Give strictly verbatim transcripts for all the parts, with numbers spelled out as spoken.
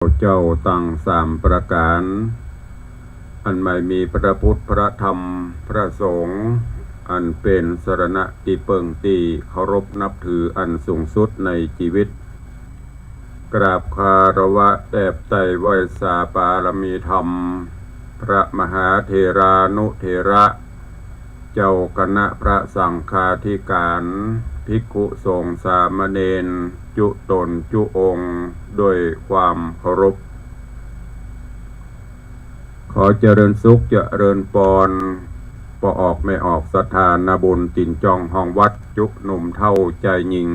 เจ้าตังสามประก๋าน อันไม่มีพระพุทธ พระธรรม พระสงฆ์ อันเป๋นสรณะตี้เปิ้งตี้เคารพนับถืออันสูงสุดในจีวิต กราบคารวะแตบไต้ไหว้สาบารมีธรรม พระมหาเถรานุเถระ เจ้าคณะพระสังฆาธิการ ภิกขุสงฆ์สามเณร จุ๊ต๋นจุ๊องค์ ด้วยความเคารพ ขอเจริญสุขเจริญปอน ป้อออกแม่ออกศรัทธานาบุญ ตี๋นจ่องห้องวัด จุ๊หนุ่มเฒ่าจายญิง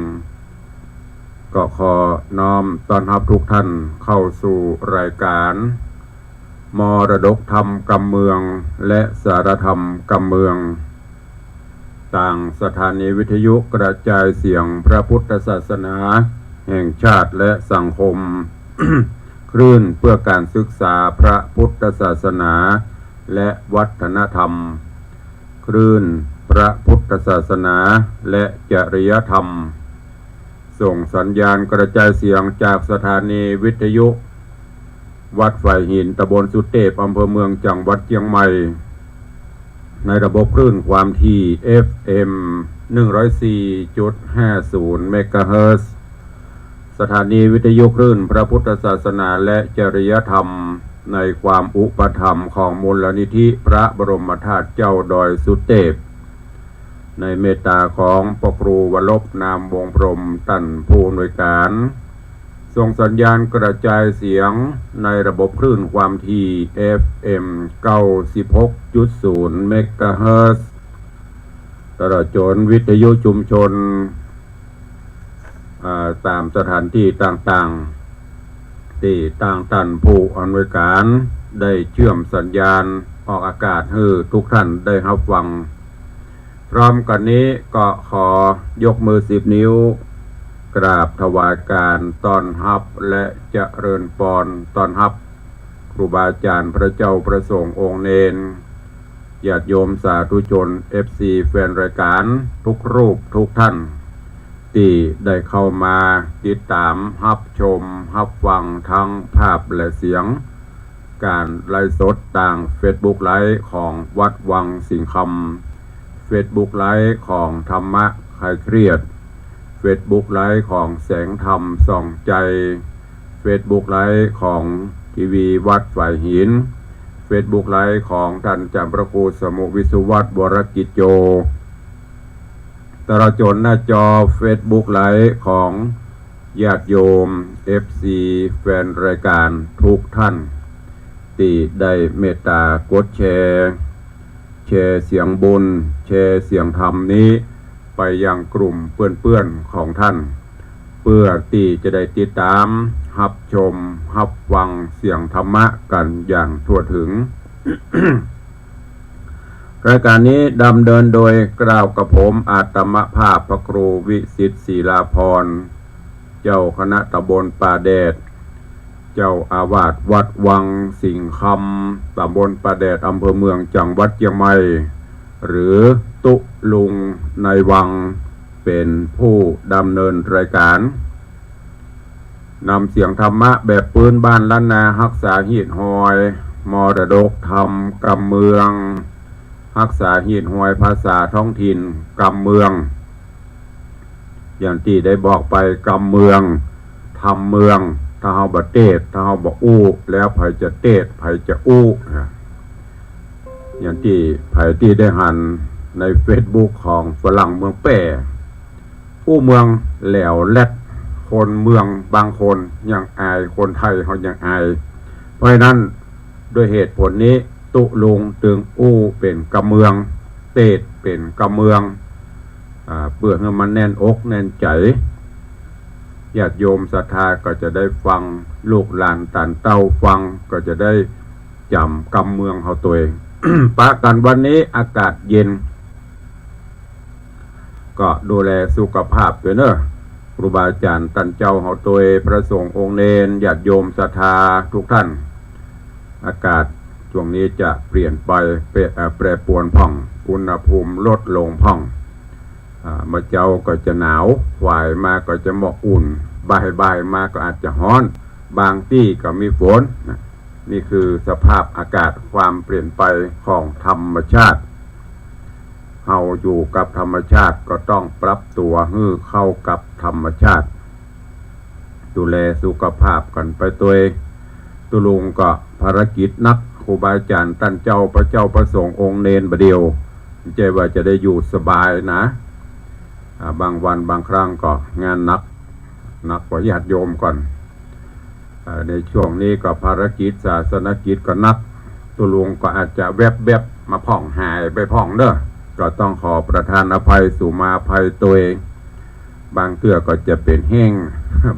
ก็ขอน้อมต้อนฮับทุกท่านเข้าสู่รายการ มรดกธรรมกำเมือง และสารธรรมกำเมือง ตางสถานีวิทยุกระจายเสียงพระพุทธศาสนาแห่งชาติและสังคม คลื่นเพื่อการศึกษาพระพุทธศาสนาและวัฒนธรรม คลื่นพระพุทธศาสนาและจริยธรรม ส่งสัญญาณกระจายเสียงจากสถานีวิทยุวัดฝายหิน ตำบลสุเตพ อำเภอเมือง จังหวัดเจียงใหม่ ในระบบคลื่นความถี่ เอฟเอ็ม หนึ่งร้อยสี่จุดห้าศูนย์ เมกะเฮิรตซ์ สถานีวิทยุคลื่นพระพุทธศาสนาและจริยธรรม ในความอุปถัมภ์ของมูลนิธิพระบรมธาตุเจ้าดอยสุเตพ ในเมตตาของพระครูวรบ นามวงศ์พรหม ต้านผู้อำนวยการ ส่งสัญญาณกระจายเสียงในระบบคลื่นความถี่ เอฟเอ็ม เก้าสิบหกจุดศูนย์ เมกะเฮิรตซ์ ตลอดจ๋นวิทยุชุมชน อ่า ต๋ามสถานตี้ต่างๆ ตี้ตางต้านผู้อำนวยการได้เชื่อมสัญญาณออกอากาศหื้อทุกท่านได้ฮับฟัง พร้อมกั๋นนี้ก็ขอยกมือสิบนิ้ว กราบถวายการต้อนฮับและเจริญปอนต้อนฮับ ครูบาอาจ๋ารย์ พระเจ้าพระสงฆ์องค์เณร ญาติโยมสาธุชน เอฟซี แฟนรายการทุกรูปทุกท่าน ตี้ได้เข้ามาติดต๋ามฮับชมฮับฟังทั้งภาพและเสียง ก๋านไลฟ์สดตางเฟซบุ๊กไลฟ์ของวัดวังสิงห์คำ เฟซบุ๊กไลฟ์ของธรรมะคลายเครียด เฟซบุ๊กไลฟ์ของแสงธรรมส่องใจ เฟซบุ๊กไลฟ์ของทีวีวัดฝายหิน เฟซบุ๊กไลฟ์ของต้านอาจ๋ารย์พระครูสมุห์ วิศวัฒน์ วรกิจโจ ตลอดจ๋นหน้าจอเฟซบุ๊กไลฟ์ของญาติโยม เอฟซี แฟนรายการทุกท่าน ตี้ได้เมตตากดแชร์ แชร์เสียงบุญ แชร์เสียงธรรมนี้ไปยังกลุ่มเปื้อนๆ ของท่าน เพื่อตี้จะได้ติดต๋ามฮับชมฮับฟังเสียงธรรมะกั๋นอย่างทั่วถึง รายการนี้ดำเนินโดยเกล้ากระผมอาตมาภาพพระครูวิสิทธิ์ ศิลาภรณ์ เจ้าคณะตำบลป่าแดด เจ้าอาวาสวัดวังสิงห์คำ ตำบลป่าแดด อำเภอเมือง จังหวัดเจียงใหม่ หรือตุ๊ลุงในวัง เป๋นผู้ดำเนินรายการ นำเสียงธรรมะแบบปื้นบ้านล้านนา ฮักษาฮีตฮอยมรดกธรรมกำเมือง ฮักษาฮีตฮอยภาษาท้องถิ่นกำเมือง อย่างตี้ได้บอกไป กำเมือง ธรรมเมือง ถ้าเฮาบ่เตศน์ ถ้าเฮาบ่อู้ แล้วใผจะเตศน์ ใผจะอู้ นะ อย่างตี้ใผตี้ได้หันในเฟซบุ๊กของฝรั่งเมืองแป้ อู้เมืองแหลวแลด คนเมืองบางคนยังอาย คนไทยเฮายังอาย เพราะฉะนั้น ด้วยเหตุผลนี้ ตุ๊ลุงตึงอู้เป๋นกำเมือง เตศน์เป๋นกำเมือง อ่า เปื้อหื้อมันแน่นอกแน่นใจ๋ ญาติโยมศรัทธาก็จะได้ฟัง ลูกหลานต้านเต้าฟังก็จะได้จ๋ำกำเมืองเฮาตวย ปะกั๋นวันนี้อากาศเย็น ก็ดูแลสุขภาพตวยเน่อ ครูบาอาจ๋ารย์ต้านเจ้าเฮาตวย พระสงฆ์องค์เณร ญาติโยมศรัทธาทุกท่าน อากาศช่วงนี้จะเปลี่ยนไป เปลี่ยน เอ่อ แปรปรวนพ่อง อุณหภูมิลดลงพ่อง อ่า เมื่อเจ๊าก็จะหนาว หวายมาก็จะหมอกอุ่น บ่ายๆ มาก็อาจจะฮ้อน บางตี้ก็มีฝนนะ นี่คือสภาพอากาศ ความเปลี่ยนไปของธรรมชาติ เฮาอยู่กับธรรมชาติก็ต้องปรับตั๋วหื้อเข้ากับธรรมชาติ ดูแลสุขภาพกั๋นไปตวย ตุ๊ลุงก็ภารกิจหนัก ครูบาอาจ๋ารย์ต้านเจ้า พระเจ้าพระสงฆ์องค์เณรบ่าเดี่ยว บ่ใจ้ว่าจะได้อยู่สบายนะ อ่า บางวันบางครั้งก็งานหนัก หนักกว่าญาติโยมก่อน เอ่อ ในช่วงนี้ก็ภารกิจศาสนกิจก็หนัก ตุ๊ลุงก็อาจจะแวบๆ มาพ่องหายไปพ่องเน่อ ก็ต้องขอประทานอภัย สุมาภัยตวย บางเตื้อก็จะเป๋นแห้ง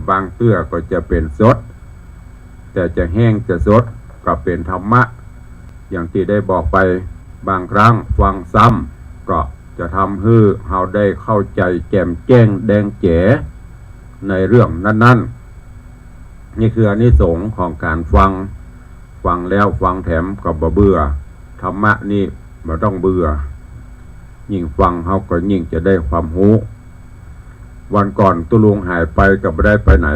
บางเตื้อก็จะเป๋นสด แต่จะแห้งจะสดก็เป๋นธรรมะ อย่างตี้ได้บอกไป บางครั้งฟังซ้ำก็จะทำหื้อเฮาได้เข้าใจ๋แจ่มแจ้งแดงแจ๋ในเรื่องนั้นๆ นี่คืออานิสงส์ของก๋านฟัง ฟังแล้วฟังแถมก็บ่เบื่อ ธรรมะนี่บ่ต้องเบื่อ ยิ่งฟังเฮาก็ยิ่งจะได้ความฮู้ วันก่อนตุ๊ลุงหายไปก็บ่ได้ไปไหน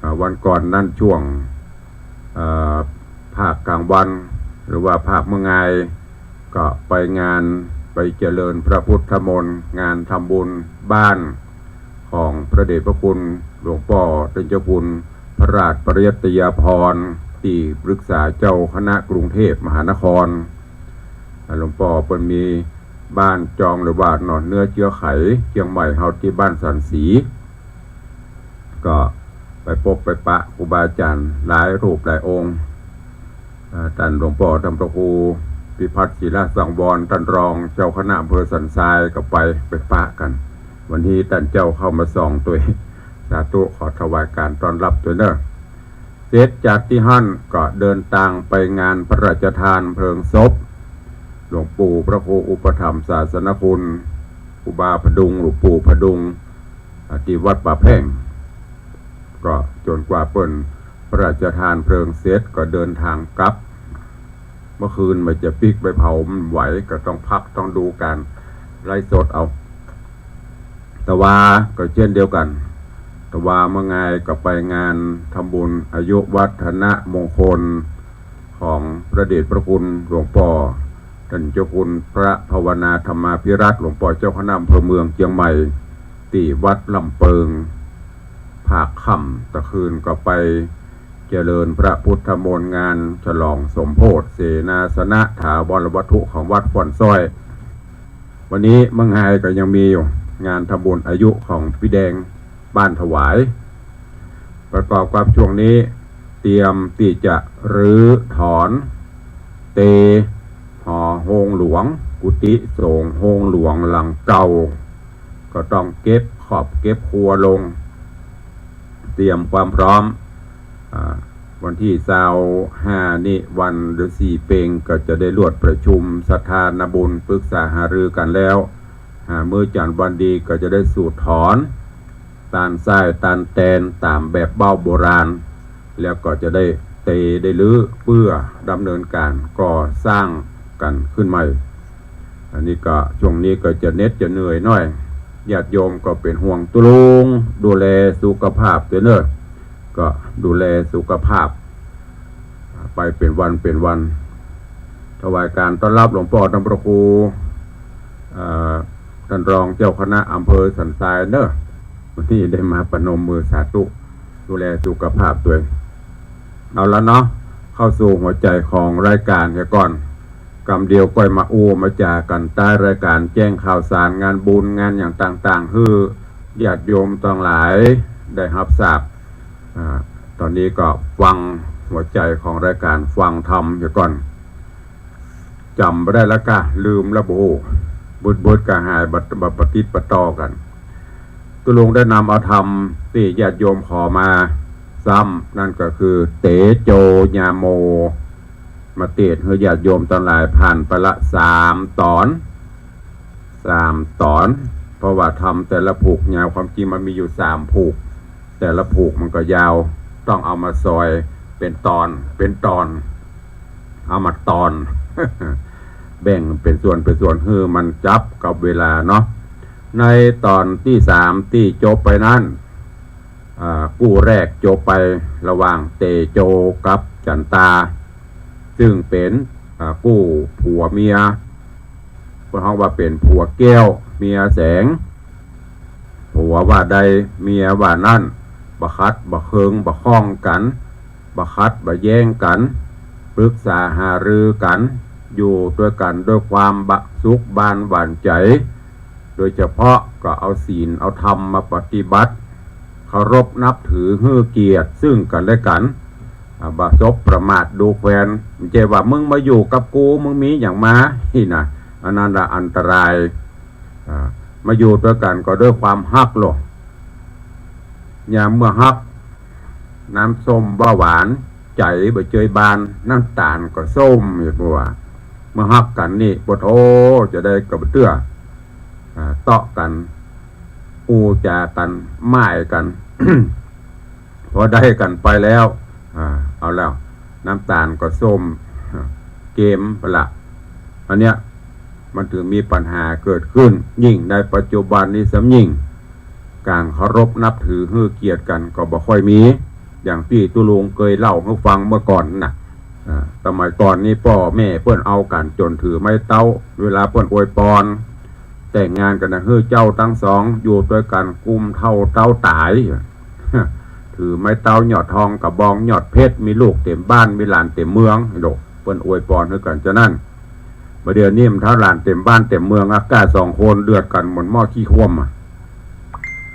อ่า วันก่อนนั้นช่วง เอ่อ ภาคกลางวัน หรือว่าภาคเมืองงาย ก็ไปงาน ไปเจริญพระพุทธมนต์ งานทำบุญบ้านของพระเดชพระคุณหลวงป้อต้านเจ้าคุณพระราชปริยัตยาภรณ์ ตี้ปรึกษาเจ้าคณะกรุงเทพมหานคร อ่า หลวงป้อเปิ้นมีบ้านจองหรือว่าหนอนเนื้อเจื้อไข เจียงใหม่เฮา ตี้บ้านสันศรี ก็ไปปบไปปะครูบาอาจ๋ารย์หลายรูปหลายองค์ อ่า ต้านหลวงป้อต้านพระครูพิพัฒน์ ศิลสังวร ต้านรองเจ้าคณะอำเภอสันทรายก็ไป ไปปะกั๋น วันนี้ต้านเจ้าเข้ามาส่องตวย สาธุ ขอถวายก๋านต้อนรับตวยเน่อ เสร็จจากตี้หั้นก็เดินตางไปงานพระราชทานเพลิงศพ หลวงปู่พระครูอุปถัมภ์ศาสนคุณ ครูบาผดุง หลวงปู่ผดุง อ่า ตี้วัดป่าแพ่ง ก็จ๋นกว่าเปิ้นพระราชทานเพลิงเสร็จก็เดินตางกลับ เมื่อคืนบ่าจะปิ๊กไปเผามันไหว ก็ต้องพักต้องดูก๋านไลฟ์สดเอา ตะวาก็เจ้นเดียวกั๋น ตะวาเมืองงายก็ไปงานทำบุญอายุวัฒนมงคลของพระเดชพระคุณหลวงป้อต้านเจ้าคุณพระภาวนาธรรมาภิรัตน์ หลวงป้อเจ้าคณะอำเภอเมืองเจียงใหม่ ตี้วัดลำเปิง ภาคค่ำ ตะคืนก็ไปเจริญพระพุทธมนต์ งานฉลองสมโภชเสนาสนะถาวรวัตถุของวัดฟ้อนซ้อย วันนี้เมืองงายก็ยังมีอยู่ งานทำบุญอายุของปี้แดงบ้านถวาย ประกอบกับช่วงนี้เตรียมตี้จะรื้อถอน เต หอโฮงหลวง กุฏิสงฆ์โฮงหลวงหลังเก่า ก็ต้องเก็บขอบเก็บครัวลง เตรียมความพร้อม อ่า วันตี้ซาวห้านี้วันฤๅษีเพ็ญก็จะได้รวบประชุมสถานบุญปรึกษาหารือกั๋นแล้ว หามื้อจั๋นวันดีก็จะได้สูดถอน ตานส้ายตานแตนต๋ามแบบเบ้าโบราณ แล้วก็จะได้เตได้รื้อเปื้อดำเนินก๋านก่อสร้างกั๋นขึ้นใหม่ อันนี้ก็ช่วงนี้ก็จะเหน็ดจะเหนื่อยหน้อย ญาติโยมก็เป๋นห่วงตุ๊ลุง ดูแลสุขภาพตวยเน่อ ก็ดูแลสุขภาพไปเป๋นวันเป๋นวัน ถวายก๋านต้อนรับหลวงป้อต้านพระครู เอ่อ ต้านรองเจ้าคณะอำเภอสันทรายเน่อ วันนี้ได้มาประนมมือสาธุ ดูแลสุขภาพตวย เอาละเนาะ เข้าสู่หัวใจ๋ของรายก๋านเหียก่อน กำเดียวก้อยมาอู้มาจ๋ากั๋นใต้รายก๋านแจ้งข่าวสารงานบุญงานอย่างต่างๆ หื้อญาติโยมตังหลายได้ฮับทราบ อ่า ต๋อนนี้ก็ฟังหัวใจ๋ของรายก๋านฟังธรรมเหียก่อน จ๋ำบ่ได้แล้วก้า ลืมแล้วบ่ฮู้ บึดๆ ก็หาย บ่ บ่ปะติดปะต่อกั๋น ตุ๊ลุงได้นำเอาธรรมตี้ญาติโยมขอมาซ้ำ นั่นก็คือ เตโจญาโม มาเตศน์หื้อญาติโยมตังหลายผ่านไปละสามต๋อน สามต๋อน เพราะว่าธรรมแต่ละผูกยาว ความจริงมันมีอยู่สามผูก แต่ละผูกมันก็ยาว ต้องเอามาซอยเป๋นต๋อน เป๋นต๋อน เอามาต๋อน แบ่งเป๋นส่วน เป๋นส่วน หื้อมันจับกับเวลาเนาะ ในต๋อนตี้สามตี้จบไปนั้น อ่า กู้แรกจบไประหว่างเตโจกับจันตา ซึ่งเป๋น อ่า กู้ผัวเมีย เปิ้นฮ้องว่าเป๋นผัวแก้วเมียแสง ผัวว่าใดเมียว่านั้น บ่ขัดบ่เคืองบ่ข้องกั๋น บ่ขัดบ่แย้งกั๋น ปรึกษาหารือกั๋น อยู่ตวยกั๋นด้วยความบะสุขบานหวานใจ๋ โดยเฉพาะก็เอาศีลเอาธรรมมาปฏิบัติ เคารพนับถือหื้อเกียรติซึ่งกั๋นและกั๋น อ่า บ่สบประมาทดูแควน บ่ใจ้ว่ามึงมาอยู่กับกู มึงมีหยังมา นี่นะ อันนั้นละอันตราย อ่า มาอยู่ตวยกั๋นก็ด้วยความฮักโลด ยามเมื่อฮัก น้ำส้มบ่หวาน ใจ๋บ่เจยบาน น้ำต๋าลก็ส้ม เห็นบ่ว่า เมื่อฮักกั๋นนี่ ปะโธ่ จะใดก็บ่เตื้อ อ่า เตาะกั๋น อู้จ๋ากั๋น หมายกั๋น พอได้กั๋นไปแล้ว อ่า เอาแล้ว น้ำต๋าลก็ส้ม อ่า เกมไปละ อันเนี้ย มันถึงมีปัญหาเกิดขึ้น ยิ่งในปัจจุบันนี้ซ้ำยิ่ง ก๋านเคารพนับถือหื้อเกียรติกั๋นก็บ่ค่อยมี อย่างตี้ตุ๊ลุงเกยเล่าหื้อฟังเมื่อก่อนน่ะ อ่า สมัยก่อนนี้ป้อแม่เปิ้นเอากั๋นจ๋นถือไม้เต๊า เวลาเปิ้นอวยปอน แต่งงานกั๋นนะ หื้อเจ้าตังสองอยู่ตวยกั๋นกุมเฒ่าเต๊าต๋าย ถือไม้เต๊ายอดทองกระบองยอดเพชร มีลูกเต๋มบ้านมีหลานเต๋มเมือง โด เปิ้นอวยปอนหื้อกั๋นจานั้น บ่าเดี่ยวนี้มันเต้าหลานเต๋มบ้านเต๋มเมืองอะ ก้าสองคนเดือดกั๋นเหมือนหม้อขี้คว่ำอะ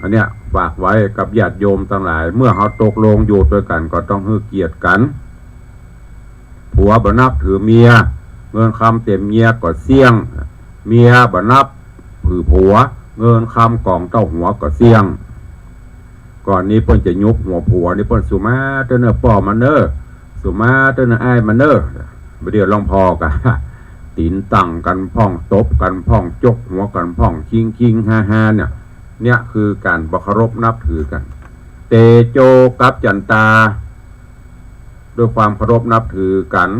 อันเนี้ยฝากไว้กับญาติโยมตังหลาย เมื่อเฮาตกลงอยู่ตวยกั๋นก็ต้องหื้อเกียรติกั๋น ผัวบ่นับถือเมีย เงินคำเต๋มเมียก็เสี้ยง เมียบ่นับถือผัว เงินคำก๋องเต้าหัวก็เสี้ยง ก่อนนี้เปิ้นจะยุบหัวผัวนี่เปิ้นสุมาเต๊อะเน่อป้อมันเน่อ สุมาเต๊อะเน่ออ้ายมันเน่อ บ่าเดี่ยวหลวงพ่อก็ ตี๋นตั้งกั๋นพ่อง ตบกั๋นพ่อง จกหัวกั๋นพ่อง คิงคิงฮาฮาเนี่ย เนี่ยคือก๋านบ่เคารพนับถือกั๋น เตโจกับจันตา ด้วยความเคารพนับถือกั๋น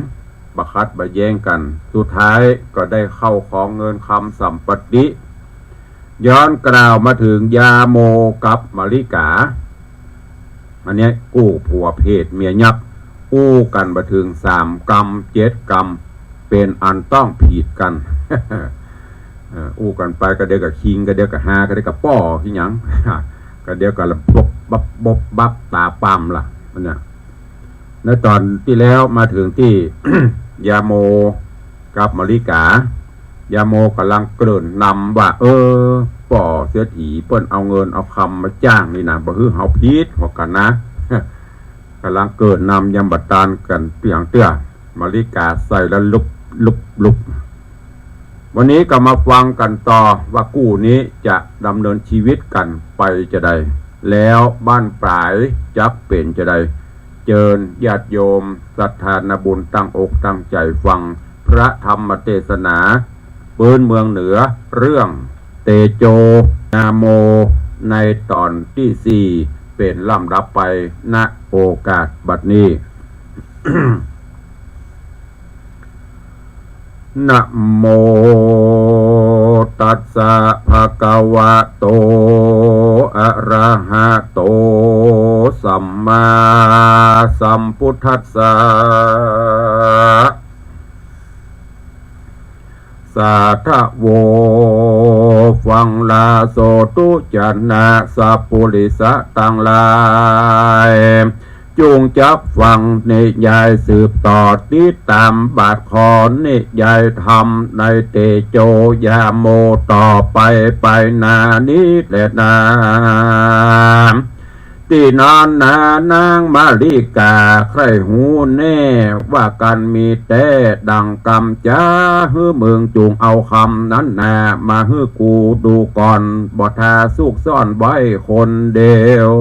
บ่ขัดบ่แย้งกั๋น สุดท้ายก็ได้เข้าของเงินคำสัมปติ ย้อนกล่าวมาถึงยาโมกับมะลิกา อันเนี้ยกู้ผัวเพศเมียยักษ์ อู้กั๋นบ่าเถิงสามกำเจ็ดกำ เป๋นอันต้องผิดกั๋น เออ อู้กั๋นไปก็เดี๋ยวก็คิง ก็เดี๋ยวก็ฮา ก็เดี๋ยวก็ป้อขี้หยัง ก็เดี๋ยวก็ละบบบบบบับต๋าปำละ มันเนี่ย ในต๋อนตี้แล้วมาเถิงตี้ ยาโมกับมะลิกา ยาโมก่ำลังเกริ่นนำว่า เออ ป้อเศรษฐีเปิ้นเอาเงินเอาคำมาจ้างนี่นะ บ่หื้อเฮาผิดหัวกั๋นนะ ก่ำลังเกริ่นนำยังบ่ตานกั๋นเตื้องเตื้อ มะลิกาใส่แล้วลุบลุบลุบ วันนี้ก็มาฟังกั๋นต่อว่ากู้นี้จะดำเนินชีวิตกั๋นไปจาใด แล้วบั้นปลายจักเป๋นจาใด เจิญญาติโยมศรัทธานาบุญตั้งอกตั้งใจ๋ฟังพระธรรมเทศนา ปื๊นเมืองเหนือ เรื่องเตโจยาโม ในต๋อนตี้สี่ เป๋นลำดับไป ณ โอกาสบัดนี้ นะโมตัสสะ ภะคะวะโต อะระหะโต สัมมาสัมพุทธัสสะ สาธะโว ฟังลาโสตุ จะนะ สัปปุริสะตังหลาย จุ่งจักฟังนิยายสืบต่อ ติดต๋ามบาทขอนิยายธรรมในเตโจยาโมต่อไป ไปหน้านี้แลนา ตี้นั้นนานางมะลิกาใค่ฮู้แน่ว่ากั๋นมีแต๊ ดั่งกำจ๋า หื้อมึงจุ่งเอาคำนั้นนามาหื้อกูดูก่อน บ่ถ้าซุกซ่อนไว้คนเดียว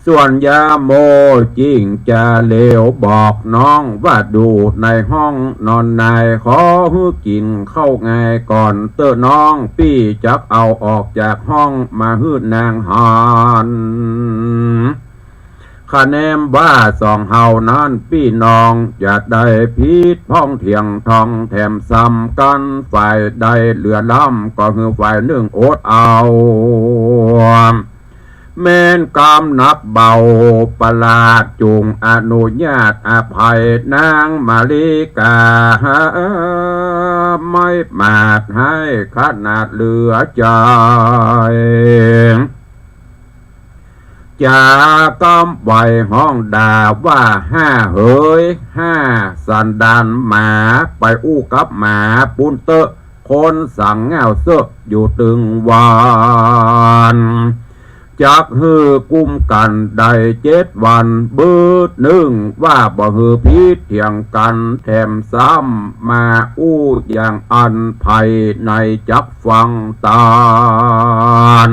ส่วนยาโมจิ่งจะเหลียวบอกน้องว่า ดูในห้องนอนนาย ขอหื้อกิ๋นข้าวงายก่อนเต๊อะน้อง ปี้จักเอาออกจากห้องมาหื้อนางหัน คะแนนว่าสองเฮานั้นปี้น้องจะได้ผิดพ้องเถียงทองแถมซ้ำกั๋น ฝ่ายใดเหลือล้ำก็หื้อฝ่ายนึ่งอดเอา แม้นกำหนักเบาประหลาด จุ่งอนุญาตอภัยนางมาริกา ไม้หมาดไห้ขนาดเหลือใจ๋ จ๋ากำไหว้ฮ้องด่าว่า ห้าเหย ห้าสันดานหมา ไปอู้กับหมาปู๊นเต๊อะ คนสังง่าวเซอะอยู่ตึงวัน จักหื้อกุมกั๋นได้เจ็ดวัน บึดนึ่งว่าบ่หื้อผิดเถียงกั๋น แถมซ้ำมาอู้อย่างอั้นไผไหนจักฟังตาน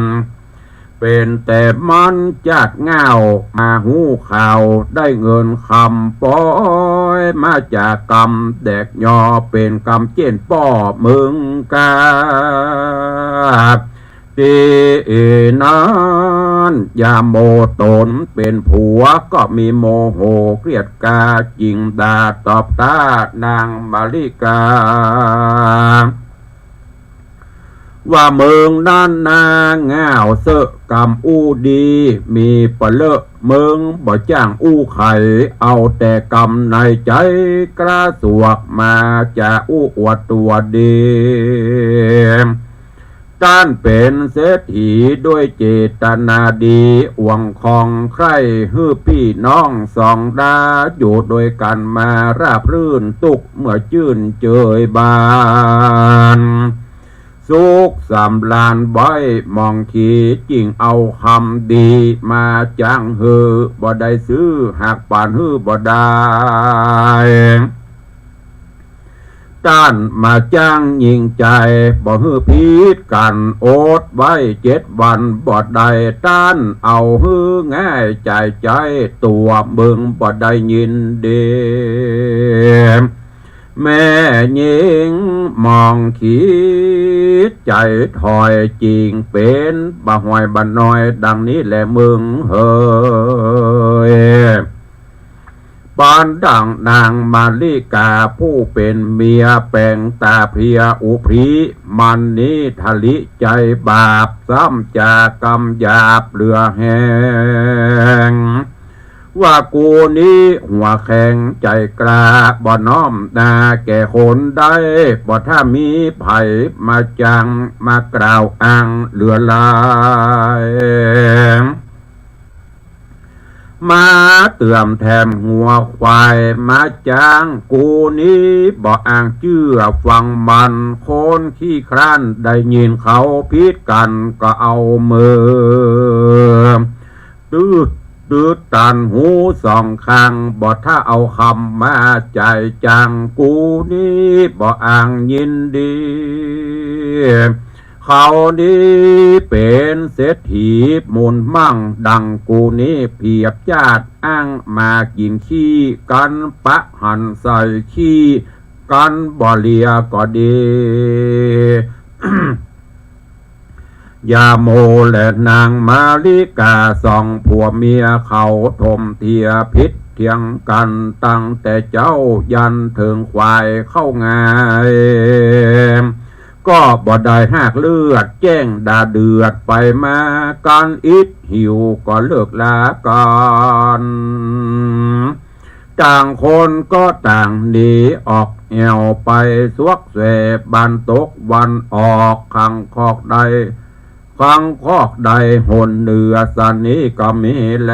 เป๋นแต่มันจาดง่าวมาฮู้ข่าว ได้เงินคำปอยมาจากกำแดกยอ เป๋นกำเจ๊นป้อเมืองกา ตี้นั้น ยาโมต๋นเป๋นผัวก็มีโมโหเกลียดกา จึงด่าตอบต้านางมาริกา ว่าเมิงนั้นนาง่าวเซอะ กำอู้ดีมีปะเลอะ เมิงบ่จ้างอู้ใผ เอาแต่กำในใจ๋กล้าสวกมา จะอู้อวดตั๋วดี ต้านเป๋นเศรษฐีด้วยเจตนาดี หวังของใคร่หื้อปี้น้องสองดา อยู่ด้วยกั๋นมาราบรื่น ตุ๊กเมื่อจื้นเจยบาน สุขสำราญไว้หมองขี จึงเอาคำดีมาจ้างหื้อ บ่ได้ซื้อหากปานหื้อบ่ได้ ต้านมาจ้างญิงใจ๋ บ่หื้อผิดกั๋น อดไว้เจ็ดวันบ่ได้ ต้านเอาหื้อง่ายจ่ายใจ๊ตั๋วเมิงบ่ได้ยินดี แม่ญิงมองขีดใจ๋ถอย จึงเป๋นบ่าห้อยบ่าน้อยดังนี้แลเมิงเหย ปานดั่งนางมาริกาผู้เป๋นเมีย แป๋งต๋าเพลียอุพลี มันนี้ทะลิใจ๋บาป ซ้ำจากกำหยาบเหลือแฮง ว่ากูนี้หัวแข็งใจ๋กล้า บ่น้อมหน้าแก่คนใด บ่ถ้ามีใผมาจ้างมากล่าวอ้างเหลือหลาย มาเติมแถมหัวควาย มาจ้างกูนี้บ่อ้างเจื้อฟังมัน คนขี้คร้านได้ยินเขาผิดกั๋นก็เอาเมิน ตื้อ ตื้อตันหูสองข้าง บ่ถ้าเอาคำมาจ่ายจ้าง กูนี้บ่อ้างยินดี เขานี้เป๋นเศรษฐีมูลมั่ง ดังกูนี้เปรียบจาดอ้างมากิ๋นขี้กั๋น ปะหันใส่ขี้กั๋นบ่เหลือก็ดี ยาโมและนางมาริกาสองผัวเมียเขาถมเถียงผิดเถียงกั๋น ตั้งแต่เจ๊ายันเถิงควายเข้าง่าย ก็บ่ได้หากเลือด แจ้งด่าเดือดไปมากั๋น อิดหิวก็เลิกลากั๋น ต่างคนก็ต่างหนีออกแอ่วไป สวกแสบ้านตกวันออก ขังคอกได้ ขังคอกได้หนเหนือ สันนี้ก็มีแล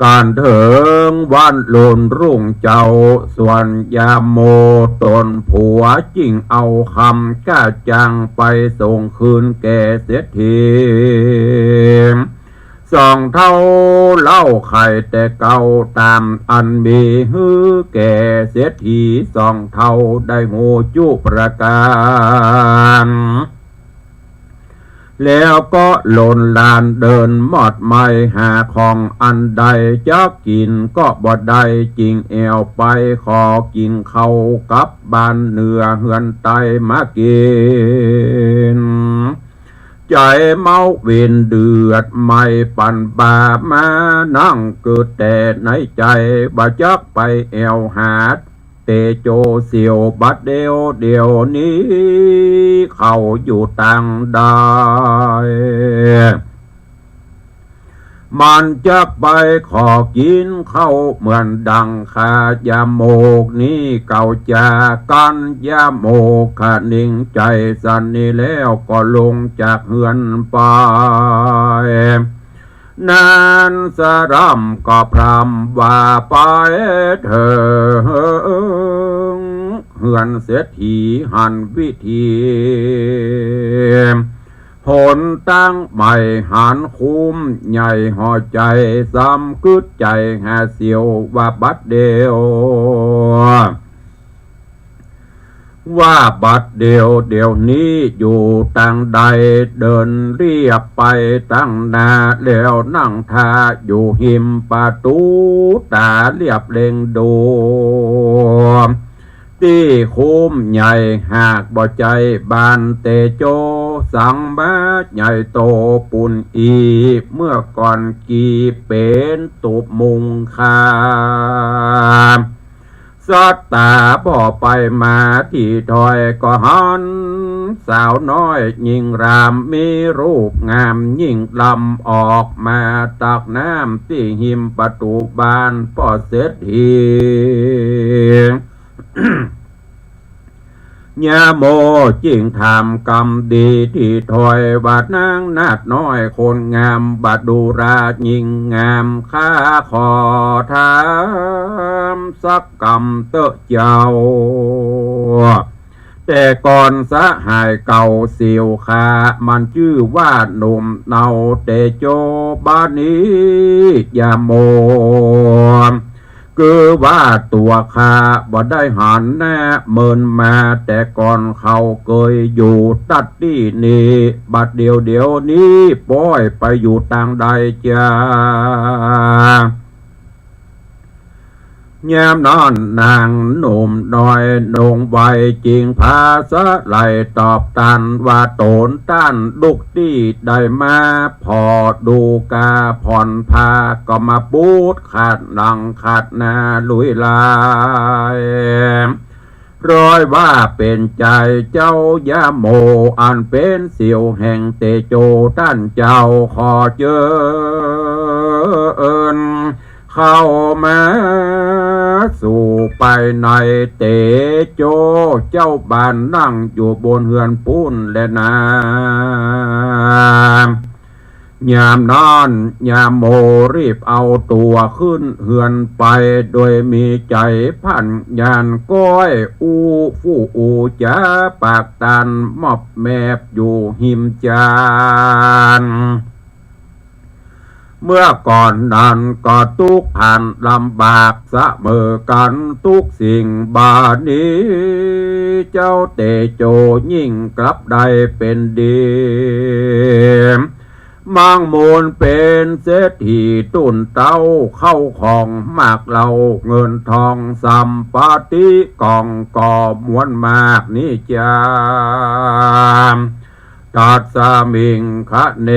กั๋นเถิงวันลุนรุ่งเจ๊า ส่วนยาโมต๋นผัวจึงเอาคำก้าจ้างไปส่งคืนแก่เศรษฐีสองเฒ่า เล่าไขแต่เก่า ต๋ามอันมีหื้อแก่เศรษฐีสองเฒ่าได้ฮู้จุประก๋าน แล้วก็หล่นลานเดินมอดไหม้ หาของอันใดจะกิ๋นก็บ่ได้ จึงแอ่วไปขอกิ๋นข้าวกับบ้านเหนือเฮือนใต้มากิ๋น ใจ๋เมาวินเดือดไหม้ปันบ่ามานั่งกึ๊ดแต่ในใจ๋ บ่จักไปแอ่วหา ตโจเสี้ยวบัดเดี่ยว เดี่ยวนี้เข้าอยู่ตางใด มันจะไปขอกิ๋นข้าวเหมือนดังข้า ยาโมกนี้เก่าจากั๋น ยาโมกขะนิ่งใจ๋สันนี้แล้วก็ลงจากเฮือนไป นั้นสะรำก็พร่ำว่า ไปเถิงเฮือนเศรษฐีหันวิธี หนตางใหม่หันคุ้มใหญ่ห่อใจ๋ สำกึ๊ดใจ๋หาเสี้ยวว่าบัดเดี่ยว ว่าบัดเดี่ยว เดี่ยวนี้อยู่ตางใด เดินเลียบไปตางหน้า แล้วนั่งท่าอยู่หิมประตู๋ ต๋าเลียบเล็งดู ตี้คุ้มใหญ่หากบ่ใจ้บ้านตโจ สังมาใหญ่โตปู้นอี้ เมื่อก่อนกี้เป๋นตูบมุงคา สัตตาบ่ไปมาตี้ถ้อย ก็หันสาวน้อยญิงราม มีรูปงามยิ่งลำ ออกมาตักน้ำตี้หิมประตู๋บ้านป้อเศรษฐี ยาโมจึงถามกำดีตี้ถ้อยว่า นางนาฏน้อยคนงาม บ่ดูราญิงงาม ข้าขอถามสักกำเต๊อะเจ้า แต่ก่อนสหายเก่าเสี้ยวข้า มันจื้อว่าหนุ่มเนาตโจ บ่านี้ยาโม คือว่าตั๋วข้าบ่ได้หันหน้าเมินมา แต่ก่อนเขาเกยอยู่ตัดตี้นี้ บัดเดี่ยวเดี๋ยวนี้ป้อยไปอยู่ตางใดจา ยามนั้นนางหนุ่มน้อยนงไวจึงผาสะไหล่ตอบตันว่า ต๋นต้านลุกตี้ได้มา ผ่อดูกาผ่อนผ้าก็มาปูดขัดหลังขัดหน้าลุยลาย ร้อยว่าเป๋นใจ๋เจ้ายาโม อันเป๋นเสี้ยวแห่งตโจ ต้านเจ้าขอเจิญเข้ามาสู่ภายในตโจ เจ้าบ้านนั่งอยู่บนเฮือนปู้นแลนา ยามนั้นยาโมรีบเอาตั๋วขึ้นเฮือนไป โดยมีใจ๋พันยานก้อยอู้ฟู่อู้จ๋าปากตันมอบแมบอยู่หิมจาน เมื่อก่อนนั้นก็ตุ๊กข์ภันลำบากเสมอกั๋นตุ๊กสิ่ง บ่านี้เจ้าตโจยิ่งกลับได้เป๋นดี มั่งมูลเป๋นเศรษฐีตุ๊นเต้า เข้าของมากเหล้าเงินทองสัมปติกองก็มวลมากนี้จา ตัสมิงคะเน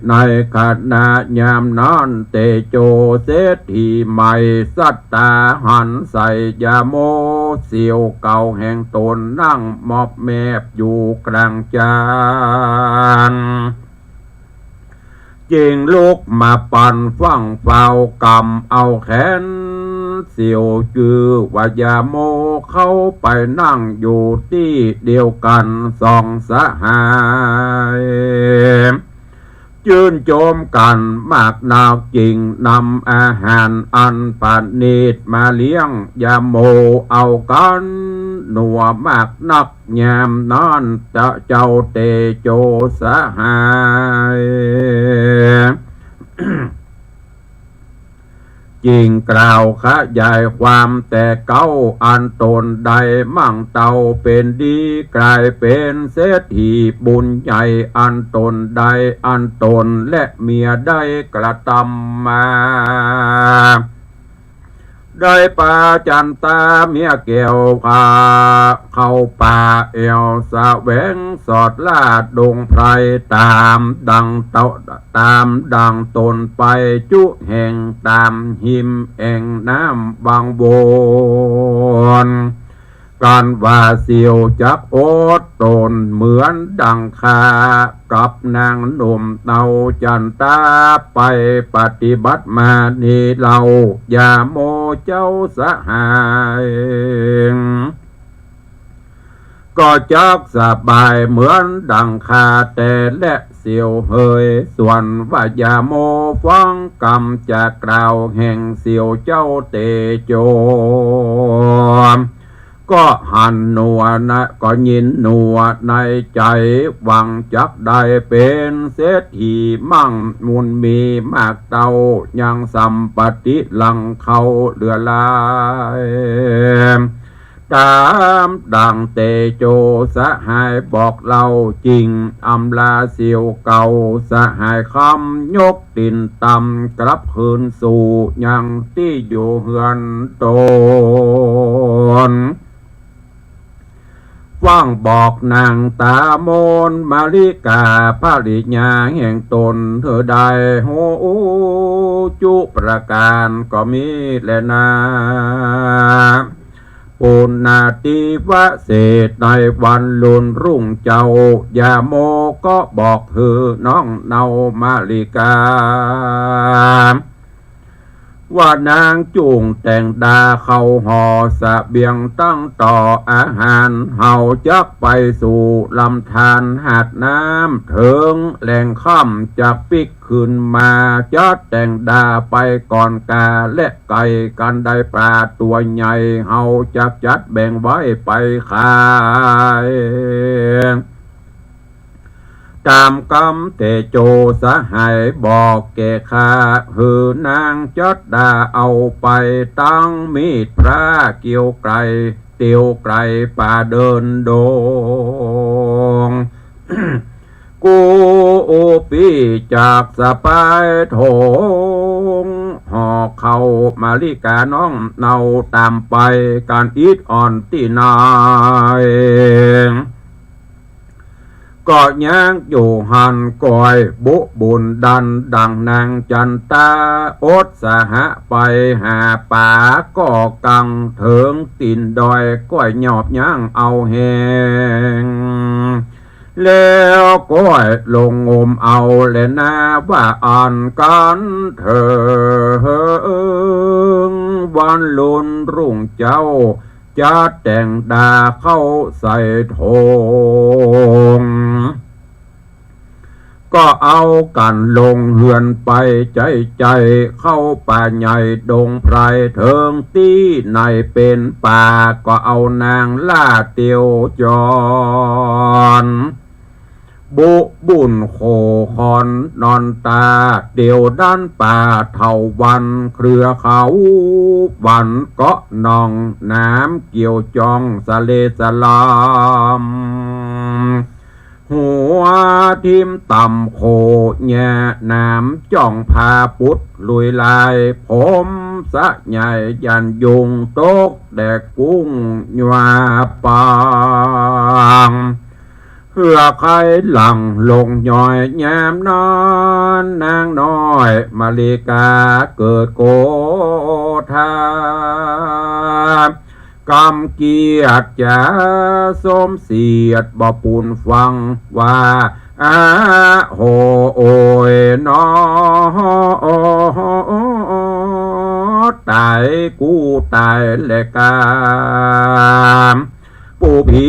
ในขณะยามนั้นตโจเศรษฐีใหม่สัตตาหันใส่ยาโมเสี้ยวเก่าแห่งต๋นนั่งมอบแมบอยู่กลางจาน จึงลุกมาปันฟั่งเฝ้ากำเอาแขนเสี้ยวจื้อว่ายาโมเข้าไปนั่งอยู่ตี้เดียวกั๋นสองสหาย จื้นโจมกั๋นมากนักจึงนำอาหารอันประณีตมาเลี้ยงยาโมเอากั๋นนัวมากนัก ยามนั้นเจ้าตโจสหาย จึงกล่าวขยายความแต่เก๊าอันต๋นได้มั่งเต้าเป๋นดี กลายเป๋นเศรษฐีบุญใหญ่อันต๋นได้ อันต๋นและเมียได้กระทำมา ได้ปาจั๋นตาเมียแก้วข้า เข้าป่าแอ่วแสวงสอดล่าดงไพร ต๋ามดังเต้า ต๋ามดังต๋นไปจุแห่ง ต๋ามฮิมแอ่งน้ำวังวน กั๋นว่าเสี่ยวจักอดต๋นเหมือนดังข้า กับนางหนุ่มเนาจั๋นตา ไปปฏิบัติมานี้เล่า ยาโมเจ้าสหาย ก็จักสบายเหมือนดังข้าแต๊แลเสี่ยวเหย ส่วนว่ายาโมฟังกำจะกล่าวแห่งเสี่ยวเจ้าเตโจ ก็หันหนัวนะ ก็ยินหนัวในใจ๋ หวังจักได้เป๋นเศรษฐีมั่งมูลมีมากเต้า ยังสัมปติลังเขาเหลือหลาย ต๋ามดังเตโจสหายบอกเล่าจริง อำลาเสี่ยวเก่า สหายคำยกตี๋นต่ำ กลับคืนสู่ยังตี้อยู่เฮือนต๋น ฟังบอกนางต๋ามนมาริกาภริยาแห่งต๋น เธอได้ฮู้จุประก๋านก็มีแลนา ปุณณาติวเสสในวันลุนรุ่งเจ้า ยาโมก็บอกหื้อน้องเนามาริกา ว่านางจุ่งแต่งดาเข้าห่อเสบียงตั้งต่ออาหาร เฮาจักไปสู่ลำธารหาดน้ำ เถิงแลงค่ำจักปิ๊กคืนมา จัดแต่งดาไปก่อนกา และไก่กั๋นได้ป๋าตั๋วใหญ่ เฮาจักจัดแบ่งไว้ไปขาย ต๋ามกำเตโจสหายบอกแก่ข้า หื้อนางจัดดาเอาไป ตังมีดพระเกี่ยวไกล เตียวไกลป่าเดินดง กู้ปี้จากสะปายถง ห่อเข้ามาริกาน้องเนาต๋ามไป ก๋านอิดอ่อนตี้ไหน ก็ยังอยู่หั้นก้อยบุบุญดันดังนางจั๋นตา อดสหะไปหาป๋าก่อกัง เถิงตี๋นดอยก้อยหยอบยั้งเอาแฮง แล้วก้อยลงงมเอาแลนา ว่าอั้นกั๋นเถิง วันลุนรุ่งเจ้า จัดแต่งดาเข้าใส่ถง ก็เอากั๋นลงเฮือนไปใจ๊ใจ๊ เข้าป่าใหญ่ดงไพร เถิงตี้ไหนเป๋นป่า ก็เอานางล่าเตียวจ๋อน บุบุญโขขอนนอนตา เตียวดั้นป่าเถาวัลย์เครือเขาหวัน เกาะหนองน้ำเกี่ยวจองสะเลสะลำ หัวทิ่มต่ำโขแย่น้ำจ่องผาปุดลุยลาย ผมสะใหญ่ยันยุงตกแดกกุ้งหยวาปาง เฮือใค่หลังลงย้อยยามนั้น นางน้อยมาริกาเกิดโกธา กำเกียรติจ๋าสมเสียดบ่ปูนฟัง ว่า อะโห โอยหนอ ต๋ายกูต๋ายแลกา ปู่ผี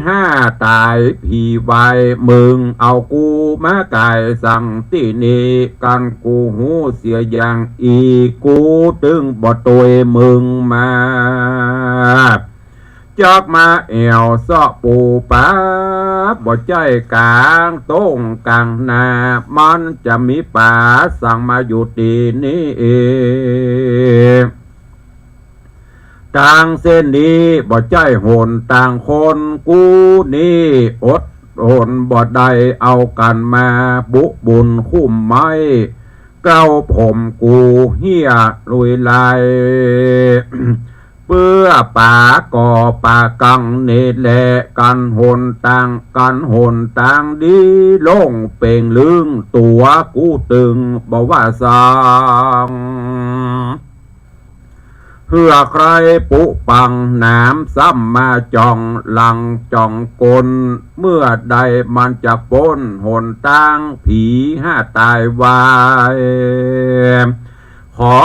ห้าต๋ายผีวาย มึงเอากูมาก๋ายสังตี้นี่ กั๋นกูฮู้เสียอย่างอี้ กูตึงบ่ตวยมึงมา จักมาแอ่วเซาะปูป๋า บ่ใจ้ก๋างต้งก๋างนา มันจะมีป๋าสังมาอยู่ตี้นี่เอง ตางเส้นนี้บ่ใจ้หนตางคน กูนี่อดหนบ่ได้ เอากั๋นมาบุบุญคุ้มไม้ เกล้าผมกูเฮียลุยลาย เปื้อป๋าก่อป๋ากังนี่แล กันหนตาง กันหนตางดีโล่งเป่งลึง ตั๋วกูตึงบ่ว่าสัง เหื่อใครปุปังหนามซ้ำมาจ่องหลังจ่องกล เมื่อใดมันจะป๊นหนตาง ผีห้าตายวาย ขอ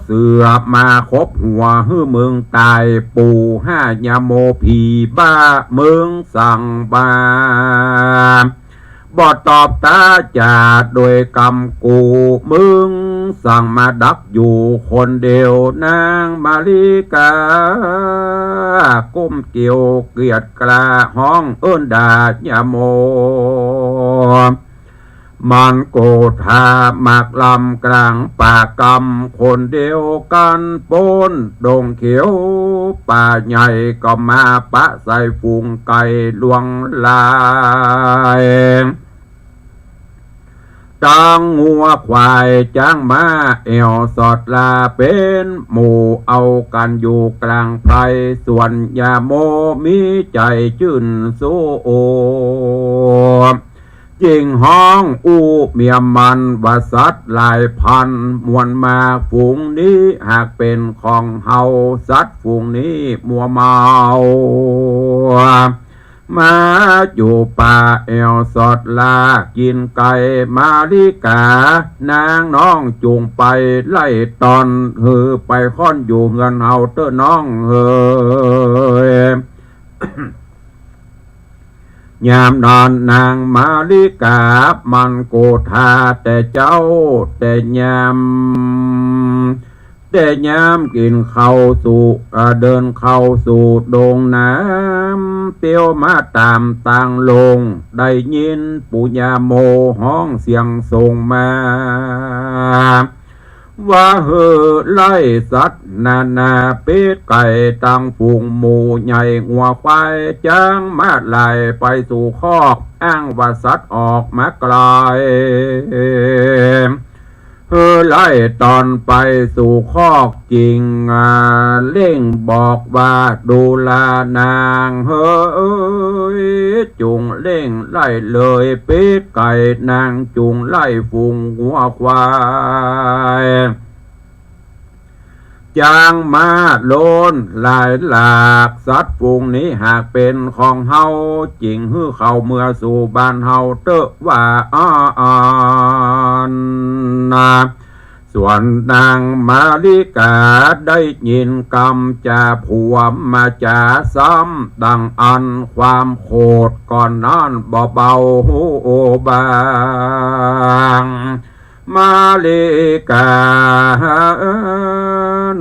เสือมาคบหัวหื้อมึงตาย ปู่ห้ายาโมผีบ้ามึงสั่งมา บ่ตอบต๋าจ๋าโดยกำกู มึงสั่งมาดักอยู่คนเดียว นางมาริกา ก้มเกี่ยวเกียจกล้าฮ้องเอิ้นด่ายาโม มันโกธามักลำกลางป่ากำคนเดียวกัน ป๊นดงเขียวป่าใหญ่ ก็มาปะใส่ฝูงไก่ลวงลาย ตังงัวควายจ๊างม้าแอ่วสอดลา เป๋นหมู่เอากั๋นอยู่กลางไพร ส่วนยาโมมีใจ๋จื้นสู้ จึงฮ้องอู้เมียมันว่า สัตว์หลายพันมวลมาก ฝูงนี้หากเป๋นของเฮา สัตว์ฝูงนี้มัวเมา มาอยู่ป่าแอ่วสอดลา กิ๋นไก่มาริกา นางน้องจุ่งไปไล่ตอน หื้อไปค่อนอยู่เฮือนเฮาเต๊อะน้องเหย ยามนั้นนางมาริกา มันโกธาแต่เจ๊าแต่ยาม แต่ยามกิ๋นเข้าสู่ เอ่อ เดินเข้าสู่ดงน้ำ เตียวมาต๋ามตางลง ได้ยินปู่ยาโมฮ้องเสียงส่งมา ว่าหื้อไล่สัตว์นานา เป็ดไก่ตังฝูงหมูใหญ่งัวควาย จ๊างม้าหลายไปสู่คอก อ้างว่าสัตว์ออกมาไกล หื้อไล่ตอนไปสู่คอก จิ่ง อ่า เร่งบอกว่า ดูลานางเหย จุ่งเร่งไล่เลย เป็ดไก่นางจุ่งไล่ฝูงงัวควาย จ๊างม้าโล้นหลายหลาก สัตว์ฝูงนี้หากเป๋นของเฮา จิ่งหื้อเข้าเมือสู่บ้านเฮาเต๊อะว่าอั้นนา ส่วนนางมาริกาได้ยินกำจาผัวมาจ๋าซ้ำ ดังอั้นความโขดก่อนนั้นบ่เบาหูบาง มาริกา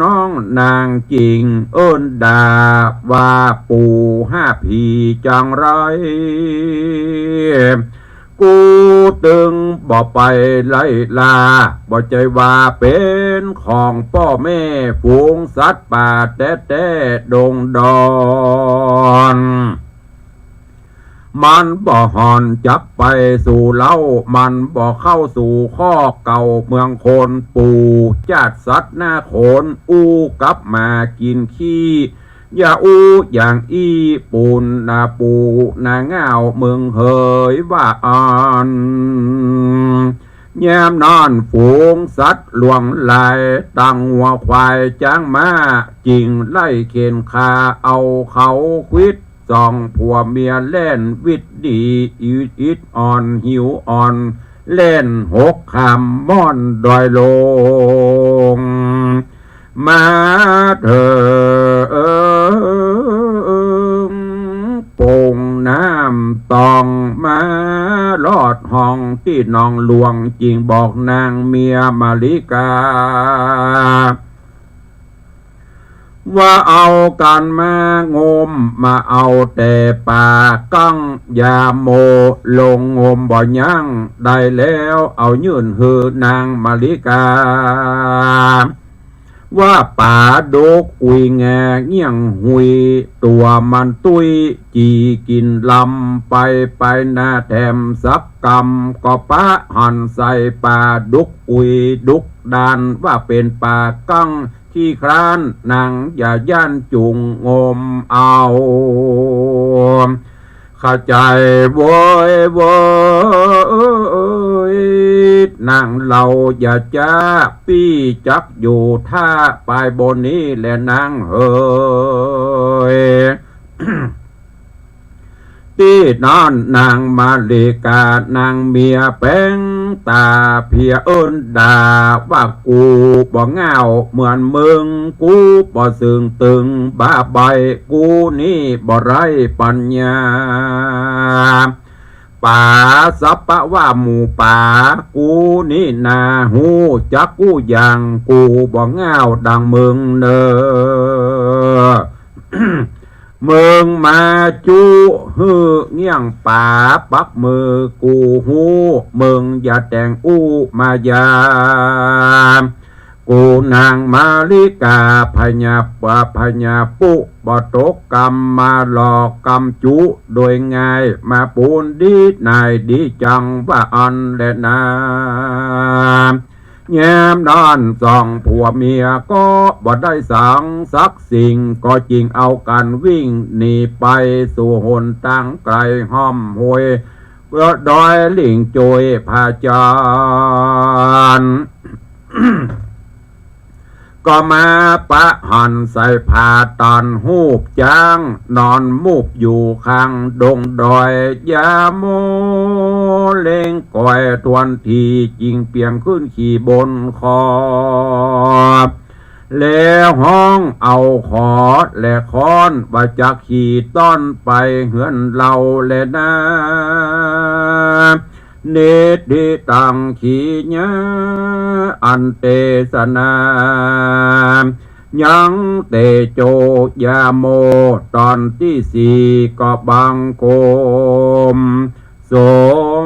น้องนางจิ่งเอิ้นด่าว่า ปู่ห้าผีจังไร กูตึงบ่ไปไล่ล่า บ่ใจ้ว่าเป๋นของป้อแม่ฝูงสัตว์ป่าแต๊ๆ ดงดอน มันบ่ห่อนจักไปสู่เล้า มันบ่เข้าสู่คอกเก่าเมืองคน ปู่จาดสัตว์หน้าโขน อู้กับหมากิ๋นขี้ อย่าอู้อย่างอี้ ปูนนาปูนาง่าวเมืองเหยว่าอั้น ยามนั้นฝูงสัตว์หลวงหลาย ตังงัวควายจ๊างม้า จิ่งไล่เข็นฆ่าเอาเขาขวิด สองผัวเมียแล่นวิดดี อิดอิดอ่อนหิวอ่อน แล่นหกข้ามม่อนดอยลง มาเถิงปงน้ำตอง มารอดห้องตี้นองหลวง จิ่งบอกนางเมียมาริกา ว่าเอากั๋นมางม มาเอาแต่ป๋ากั้ง ยาโมลงงมบ่ยั้ง ได้แล้วเอายื่นหื้อนางมาริกา ว่าป๋าดกอุ๋ยแงเงี้ยงหุย ตั๋วมันตุ้ยจี๋กิ๋นลำ ไปไปนาแถมสักกำ ก็ปะหันใส่ป๋าดกอุ๋ยดุกดาน ว่าเป๋นป๋ากั้งขี้คร้าน นางอย่าย้านจุ่งงมเอา เข้าใจ๋โว้ยโว้ย นางเฮาอย่าจ๊า ปี้จักอยู่ถ้า ไปบนนี้แลนางเหย ตี้นั้นนางมาริกา นางเมียแป๋งต๋าเผียเอิ้นด่า ว่ากูบ่ง่าวเหมือนมึง กูบ่เสิงตึงบ้าใบ้ กูนี่บ่ไร้ปั๋ญญา ป๋าสัปปะว่าหมู่ป๋า กูนี่นาฮู้จักกู้อย่าง กูบ่ง่าวดังมึงเน่อ มึงมาจุหื้อเงี้ยงป๋า ปักมือกูฮู้ มึงอย่าแต่งอู้มายา กูนางมาริกา พญาปะ พญาปุ บ่ตกกำมาหลอกกำจุโดยง่าย มาปูนดีไหนดีจังว่าอั้นแลนา แย้มนั้นสองผัวเมียก็บ่ได้สังสักสิ่ง ก็จึงเอากั๋นวิ่งหนีไปสู่หนตางไก๋ฮ่อมห้วย เปื้อดอยหลิงโจยผาจารย์ ก็มาปะหันใส่ผ้าตานฮูบจ๊าง นอนมูบอยู่ข้างดงดอย ยาโมเล็งก๋อยทวนที จึงเปียงขึ้นขี่บนคอ แล้วฮ้องเอาขอและค้อน ว่าจักขี่ต้อนไปเฮือนเฮาแลนา นิทธิตัง ขีญา อันเตสนา ยังเตโจ ยาโม ต๋อนตี้สี่ ก็บังคมส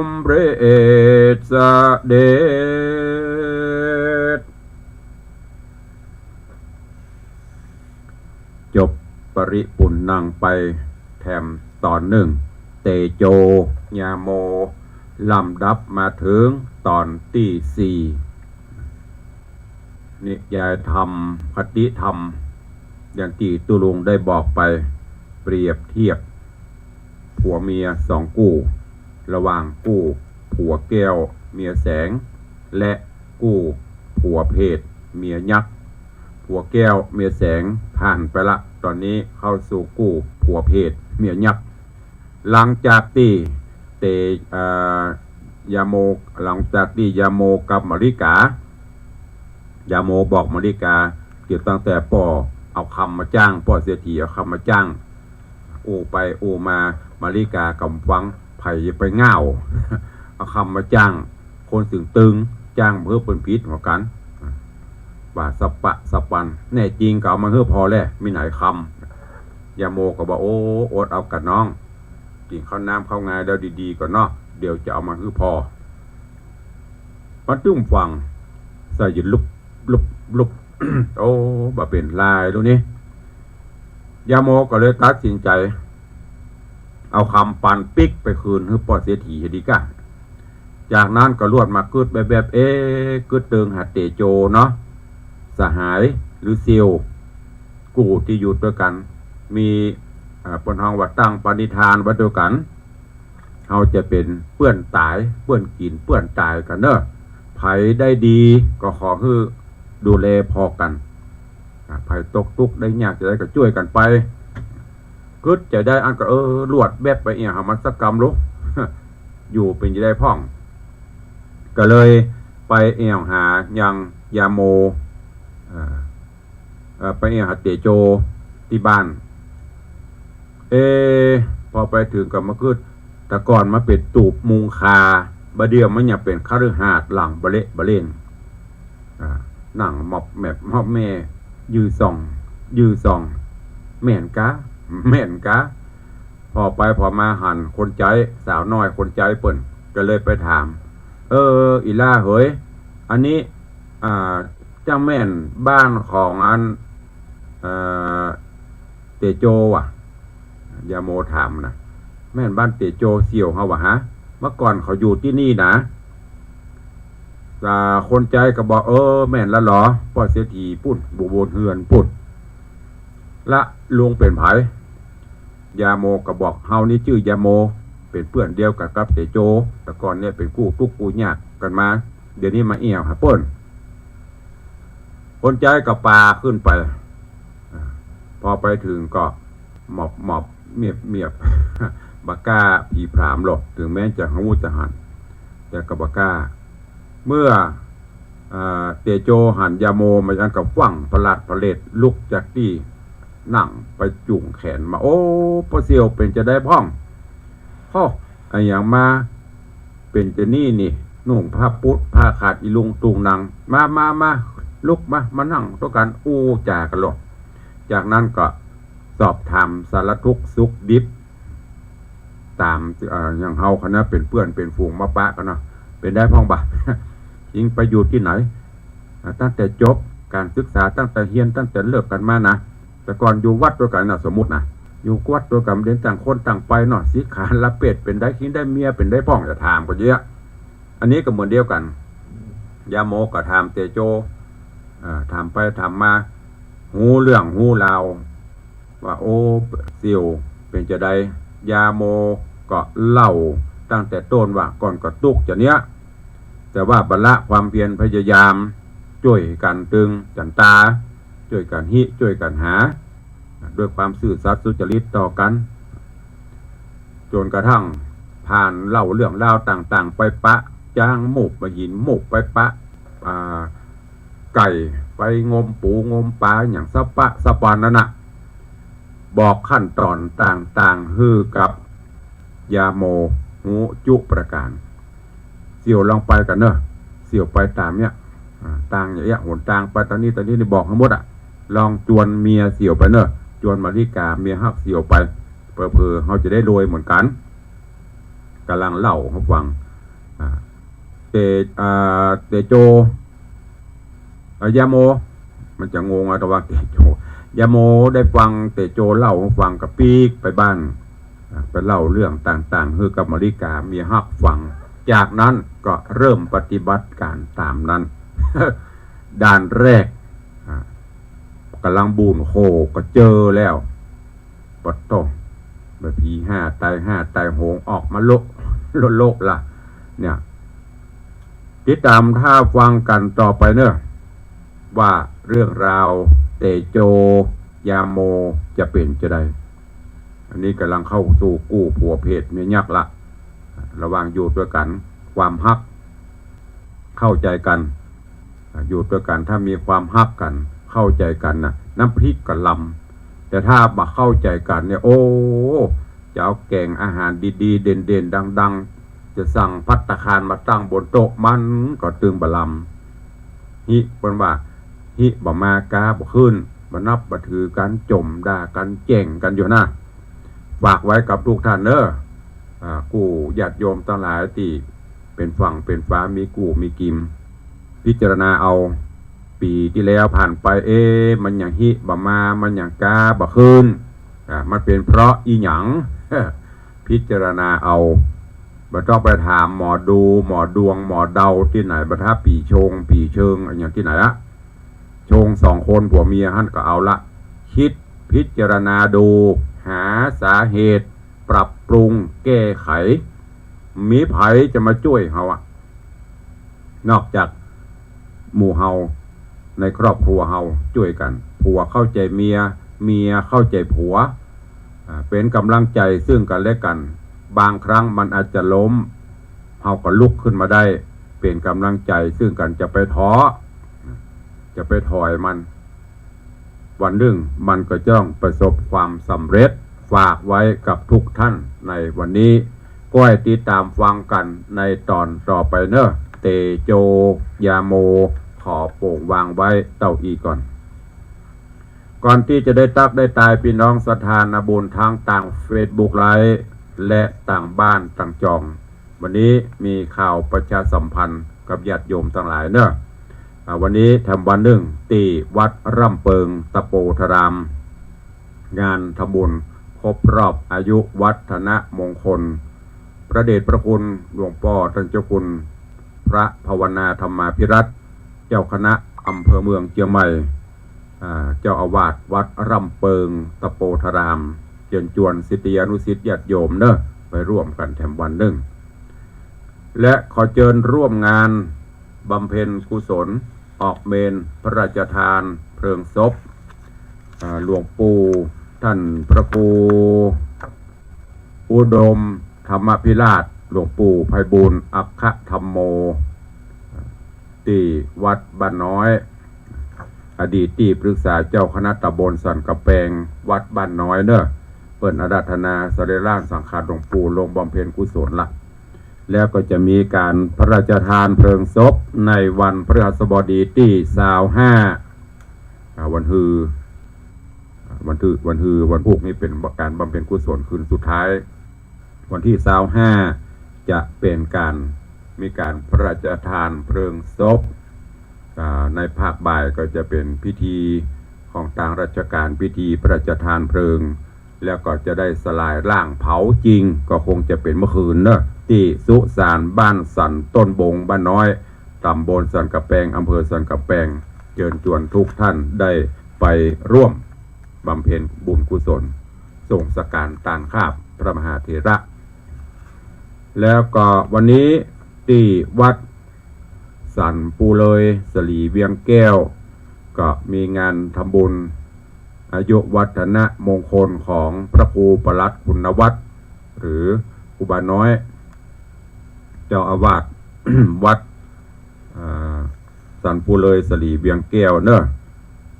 มเร็จเสด็จ จบปริปุณณังไปแถมต๋อนนึ่ง เตโจ ยาโม ลำดับมาเถิงต๋อนตี้สี่ นิยายธรรม คติธรรม อย่างตี้ตุ๊ลุงได้บอกไป เปรียบเทียบผัวเมียสองกู้ ระหว่างกู้ผัวแก้วเมียแสง และกู้ผัวเผดเมียยักษ์ ผัวแก้วเมียแสงผ่านไปละ ต๋อนนี้เข้าสู่กู้ผัวเผดเมียยักษ์ หลังจากตี้เต เอ่อ ยาโม หลังจากตี้ยาโมกับมาริกา ยาโมบอกมาริกา เกี่ยวตั้งแต่ป้อเอาคำมาจ้าง ป้อเศรษฐีเอาคำมาจ้าง อู้ไปอู้มา มาริกาก่ำฟัง ใผจะไปง่าว เอาคำมาจ้าง คนตึงตึง จ้างบ่หื้อเปิ้นผิดหัวกั๋น ว่าสะปะสะปัน แน่จริงก็เอามาหื้อผ่อแล มีหลายคำ ยาโมก็บอก โอ้ อดเอาก่ะน้อง กิ๋นข้าวน้ำข้าวงายแล้วดีๆ ก่อนเนาะ เดี๋ยวจะเอามาหื้อผ่อ มันตึ้มฟัง ใส่หยุดลุบลุบลุบ โอ้ บ่เป๋นลายลูกนี้ ยาโมก็เลยตัดสินใจ๋ เอาคำปันปิ๊กไปคืนหื้อป้อเศรษฐีเหียดีก้า จากนั้นก็ลวดมากึ๊ดแวบๆ เอ๊ะ กึ๊ดเติงหาเตโจเนาะ สหายหรือเสี่ยวกู้ตี้อยู่ตวยกั๋น มี อ่า เปิ้นฮ้องว่าตั้งปณิธานไว้ตวยกั๋น เฮาจะเป๋นเปื้อนต๋าย เปื้อนกิ๋นเปื้อนต๋ายกั๋นเน่อ ใผได้ดีก็ขอหื้อดูแลผ่อกั๋น อ่า ใผตกตุ๊กข์ได้ยากจะใดก็จ้วยกั๋นไป กึ๊ดจะใดอั้นก็ เออ ลวดแวบไปแอ่วหามันสักกำลุก อยู่เป๋นจะใดพ่อง ก็เลยไปแอ่วหายังยาโม อ่า เอ่อ ไปแอ่วหาเตโจตี้บ้าน เอ พอไปเถิงก็มากึ๊ด แต่ก่อนมันเป๋นตูบมุงคา บ่าเดี่ยวมันยังเป๋นคฤหาสน์หลังบะเละบะเล่น อ่า นั่งหมอบแหมบหมอบแหม ยื้อส่อง ยื้อส่อง แม่นกา แม่นกา ผ่อไปผ่อมาหันคนใจ๊ สาวน้อยคนใจ๊เปิ้น ก็เลยไปถาม เออ อีหล้าเหย อันนี้ อ่า จักแม่นบ้านของอัน เอ่อ เตโจวะ ยาโมถามนะ แม่นบ้านเตโจเสี่ยวเฮาวะฮะ เมื่อก่อนเขาอยู่ตี้นี่นะ อ่า คนใจ๊ก็บอก เออ แม่นละลอ ป้อเศรษฐีปุ้น บุบนเฮือนปุ้น ละลุงเป๋นใผ ยาโมก็บอก เฮานี่จื้อยาโม เป๋นเปื้อนเดียวกั๋นกับเตโจ แต่ก่อนเนี่ยเป๋นกู้ตุ๊กข์กู้ยากกั๋นมา เดี๋ยวนี้มาแอ่วหาเปิ้น คนใจ๊ก็ปาขึ้นไป อ่า พอไปเถิงก็หมอบหมอบเมียบเมียบ บ่ก้าผีผลามหรอก เถิงแม้จะฮู้จะหัน แต่ก็บ่ก้า เมื่อ อ่า เตโจหันยาโมมา อันก็ฟั่งผลาดผลาดลุกจากตี้นั่งไปจุ่งแขนมา โอ้ ป้อเสี่ยวเป๋นจาใดพ่อง โฮ อะหยังมาเป๋นจานี่นี่ นุ่งผ้าปุ๊ดผ้าขาดอีลุงตุงนัง มา มา มา ลุกมา มานั่งตวยกั๋น อู้จ๋ากั๋นโลด จากนั้นก็สอบถามสารทุกข์สุขดิบ ต๋าม เอ่อ อย่างเฮาเขานะ เป๋นเปื้อนเป๋นฝูงมาปะกั๋นเนาะ เป๋นใดพ่องบ่า เอ็งไปอยู่ตี้ไหน อ่า ตั้งแต่จบก๋านศึกษา ตั้งแต่เฮียน ตั้งแต่เลิกกั๋นมานะ แต่ก่อนอยู่วัดตวยกั๋นนะ สมมุตินะ อยู่วัดตวยกั๋น เดี๋ยวต่างคนต่างไปเนาะ สิกขาลาเพศ เป๋นใด เอ็งได้เมียเป๋นใดพ่อง จะถามกั๋นเยียะ อันนี้ก็เหมือนเดียวกั๋น ยาโมก็ถามเตโจ อ่า ถามไปถามมา ฮู้เรื่องฮู้ราว ว่า โอ้ เสี่ยวเป๋นจาใด ยาโมก็เล่าตั้งแต่ต้นว่า ก่อนก็ตุ๊กข์จาเนี้ย แต่ว่าบ่ละความเพียรพยายาม จ้วยกั๋นตึงจั๋นตา จ้วยกั๋นฮิ จ้วยกั๋นหา ด้วยความซื่อสัตย์สุจริตต่อกั๋น จ๋นกระทั่งผ่านเล่าเรื่องราวต่างๆ ไปปะ จ๊างมูกไปหิน มูกไปปะ อ่า ไก่ไปงมปูงมป๋า อย่างสะปะสะปานนั้นนะ บอกขั้นต๋อนต่างๆ หื้อกับยาโมฮู้จุประก๋าน เสี่ยวลองไปกั๋นเน่อ เสี่ยวไปต๋ามเนี้ย อ่า ตางอย่างเนี้ย หนตางไปตางนี้ตางนี้นี่ บอกหื้อหมดอะ ลองจวนเมียเสี่ยวไปเน่อ จวนมาริกา เมียฮักเสี่ยวไป เผลอๆ เฮาจะได้รวยเหมือนกั๋น ก่ำลังเล่าหื้อฟัง อ่า เต อ่า เตโจ อ่ะ ยาโม มันจะงงอะ ตะวันเตโจ ยาโมได้ฟังเตโจเล่าหื้อฟังก็ปิ๊กไปบ้าน อ่ะ ไปเล่าเรื่องต่างๆ หื้อกับมาริกาเมียฮักฟัง จากนั้นก็เริ่มปฏิบัติก๋านต๋ามนั้น ด่านแรก อ่ะ ก่ำลังบู่นโค่ก็เจอแล้ว ปะโต้ ผีห้าต๋ายห้าต๋ายโหงออกมาโละโละโละละ เนี่ย ติดต๋ามต้าฟังกั๋นต่อไปเน่อ ว่าเรื่องราวเตโจยาโมจะเป๋นจาใด อันนี้ก่ำลังเข้าสู่กู้ผัวเพศเมียยักษ์ละ ระหว่างอยู่ตวยกั๋น ความฮัก เข้าใจ๋กั๋น อ่า อยู่ตวยกั๋น ถ้ามีความฮักกั๋น เข้าใจ๋กั๋นน่ะ น้ำพริกก็ลำ แต่ถ้าบ่เข้าใจ๋กั๋นเนี่ย โอ้ จะเอาแก๋งอาหารดีๆ เด่นๆ ดังๆ จะสั่งภัตตาคารมาตั้งบนโต๊ะ มันก็ตึงบ่ลำ ฮิ เปิ้นว่า ฮิบ่มา ก๊าบ่ขึ้น บ่นับบ่ถือกั๋น จ่มด่ากั๋น แจ้งกั๋นอยู่นะ ฝากไว้กับทุกท่านเน่อ อ่า กู้ญาติโยมตังหลายตี้เป๋นฝั่งเป๋นฝา มีกู้มีกิ๋ม พิจารณาเอา ปี๋ตี้แล้วผ่านไป เอ๊ะ มันหยังฮิบ่มา มันหยังก๊าบ่ขึ้น อ่า มันเป๋นเพราะอี่หยัง พิจารณาเอา บ่ต้องไปถามหมอดู หมอดวง หมอเดาตี้ไหน บ่ถ้าปี๋โชง ปี๋เชิง อะหยังตี้ไหนละ โชงสองคนผัวเมียหั้นก็เอาละ คิดพิจารณาดู หาสาเหตุ ปรับปรุง แก้ไข มีใผจะมาจ้วยเฮาอะ นอกจากหมู่เฮา ในครอบครัวเฮาจ้วยกั๋น ผัวเข้าใจ๋เมีย เมียเข้าใจ๋ผัว อ่า เป๋นก๋ำลังใจ๋ซึ่งกั๋นและกั๋น บางครั้งมันอาจจะล้ม เฮาก็ลุกขึ้นมาได้ เป๋นก๋ำลังใจ๋ซึ่งกั๋น จะไปท้อ จะไปถอยมัน วันนึ่งมันก็จะต้องประสบความสำเร็จ ฝากไว้กับทุกท่านในวันนี้ ก้อยติดต๋ามฟังกั๋นในต๋อนต่อไปเน่อ เตโจยาโม ขอโป่งวางไว้เต้าอี้ก่อน ก่อนตี้จะได้ตั๊กได้ตาย ปี้น้องศรัทธานาบุญตังตางเฟซบุ๊กไลฟ์ และตางบ้านตางจอง วันนี้มีข่าวประชาสัมพันธ์กับญาติโยมตังหลายเน่อ อ่า วันนี้แถมวันนึ่ง ตี้วัดร่ำเปิงตะโปธาราม งานทำบุญครบรอบอายุวัฒนมงคล พระเดชพระคุณหลวงป้อต้านเจ้าคุณ พระภาวนาธรรมาภิรัตน์ เจ้าคณะอำเภอเมืองเจียงใหม่ อ่า เจ้าอาวาสวัดร่ำเปิงตะโปธาราม เจิญจวนศิษยานุศิษย์ญาติโยมเน่อ ไปร่วมกั๋นแถมวันนึ่ง และขอเจิญร่วมงานบำเพ็ญกุศล ออกเมรุพระราชทานเพลิงศพ อ่า หลวงปู่ต้านพระครูอุดมธรรมาภิราช หลวงปู่ไพบูลย์อัคคธัมโม ตี้วัดบ้านน้อย อดีตตี้ปรึกษาเจ้าคณะตำบลสันก๋ำแปง วัดบ้านน้อยเน่อ เปิ้นอาราธนาสรีระสังขารหลวงปู่ลงบำเพ็ญกุศลละ แล้วก็จะมีก๋านพระราชทานเพลิงศพในวันพฤหัสบดีตี้ซาวห้า อ่า วันฮือ อ่า วันทื่อ วันฮือ วันพูกนี้เป๋นก๋านบำเพ็ญกุศลคืนสุดท้าย วันตี้ซาวห้าจะเป๋นก๋าน มีก๋านพระราชทานเพลิงศพ อ่า ในภาคบ่ายก็จะเป๋นพิธีของตางราชก๋าน พิธีพระราชทานเพลิง แล้วก็จะได้สลายร่างเผาจริง ก็คงจะเป๋นเมื่อคืนเน่อ ตี้สุสานบ้านสันต้นบงบ้านน้อย ตำบลสันก๋ำแปง อำเภอสันก๋ำแปง เจิญจวนทุกท่านได้ไปร่วมบำเพ็ญบุญกุศล ส่งสังขารตานคาบพระมหาเถระ แล้วก็วันนี้ตี้วัดสันปู่เลยสลีเวียงแก้ว ก็มีงานทำบุญอายุวัฒนมงคลของพระครูปลัดคุณวัฒน์ หรือครูบาน้อย เจ้าอาวาส วัด อ่า สันปู่เลยสลีเวียงแก้วเน่อ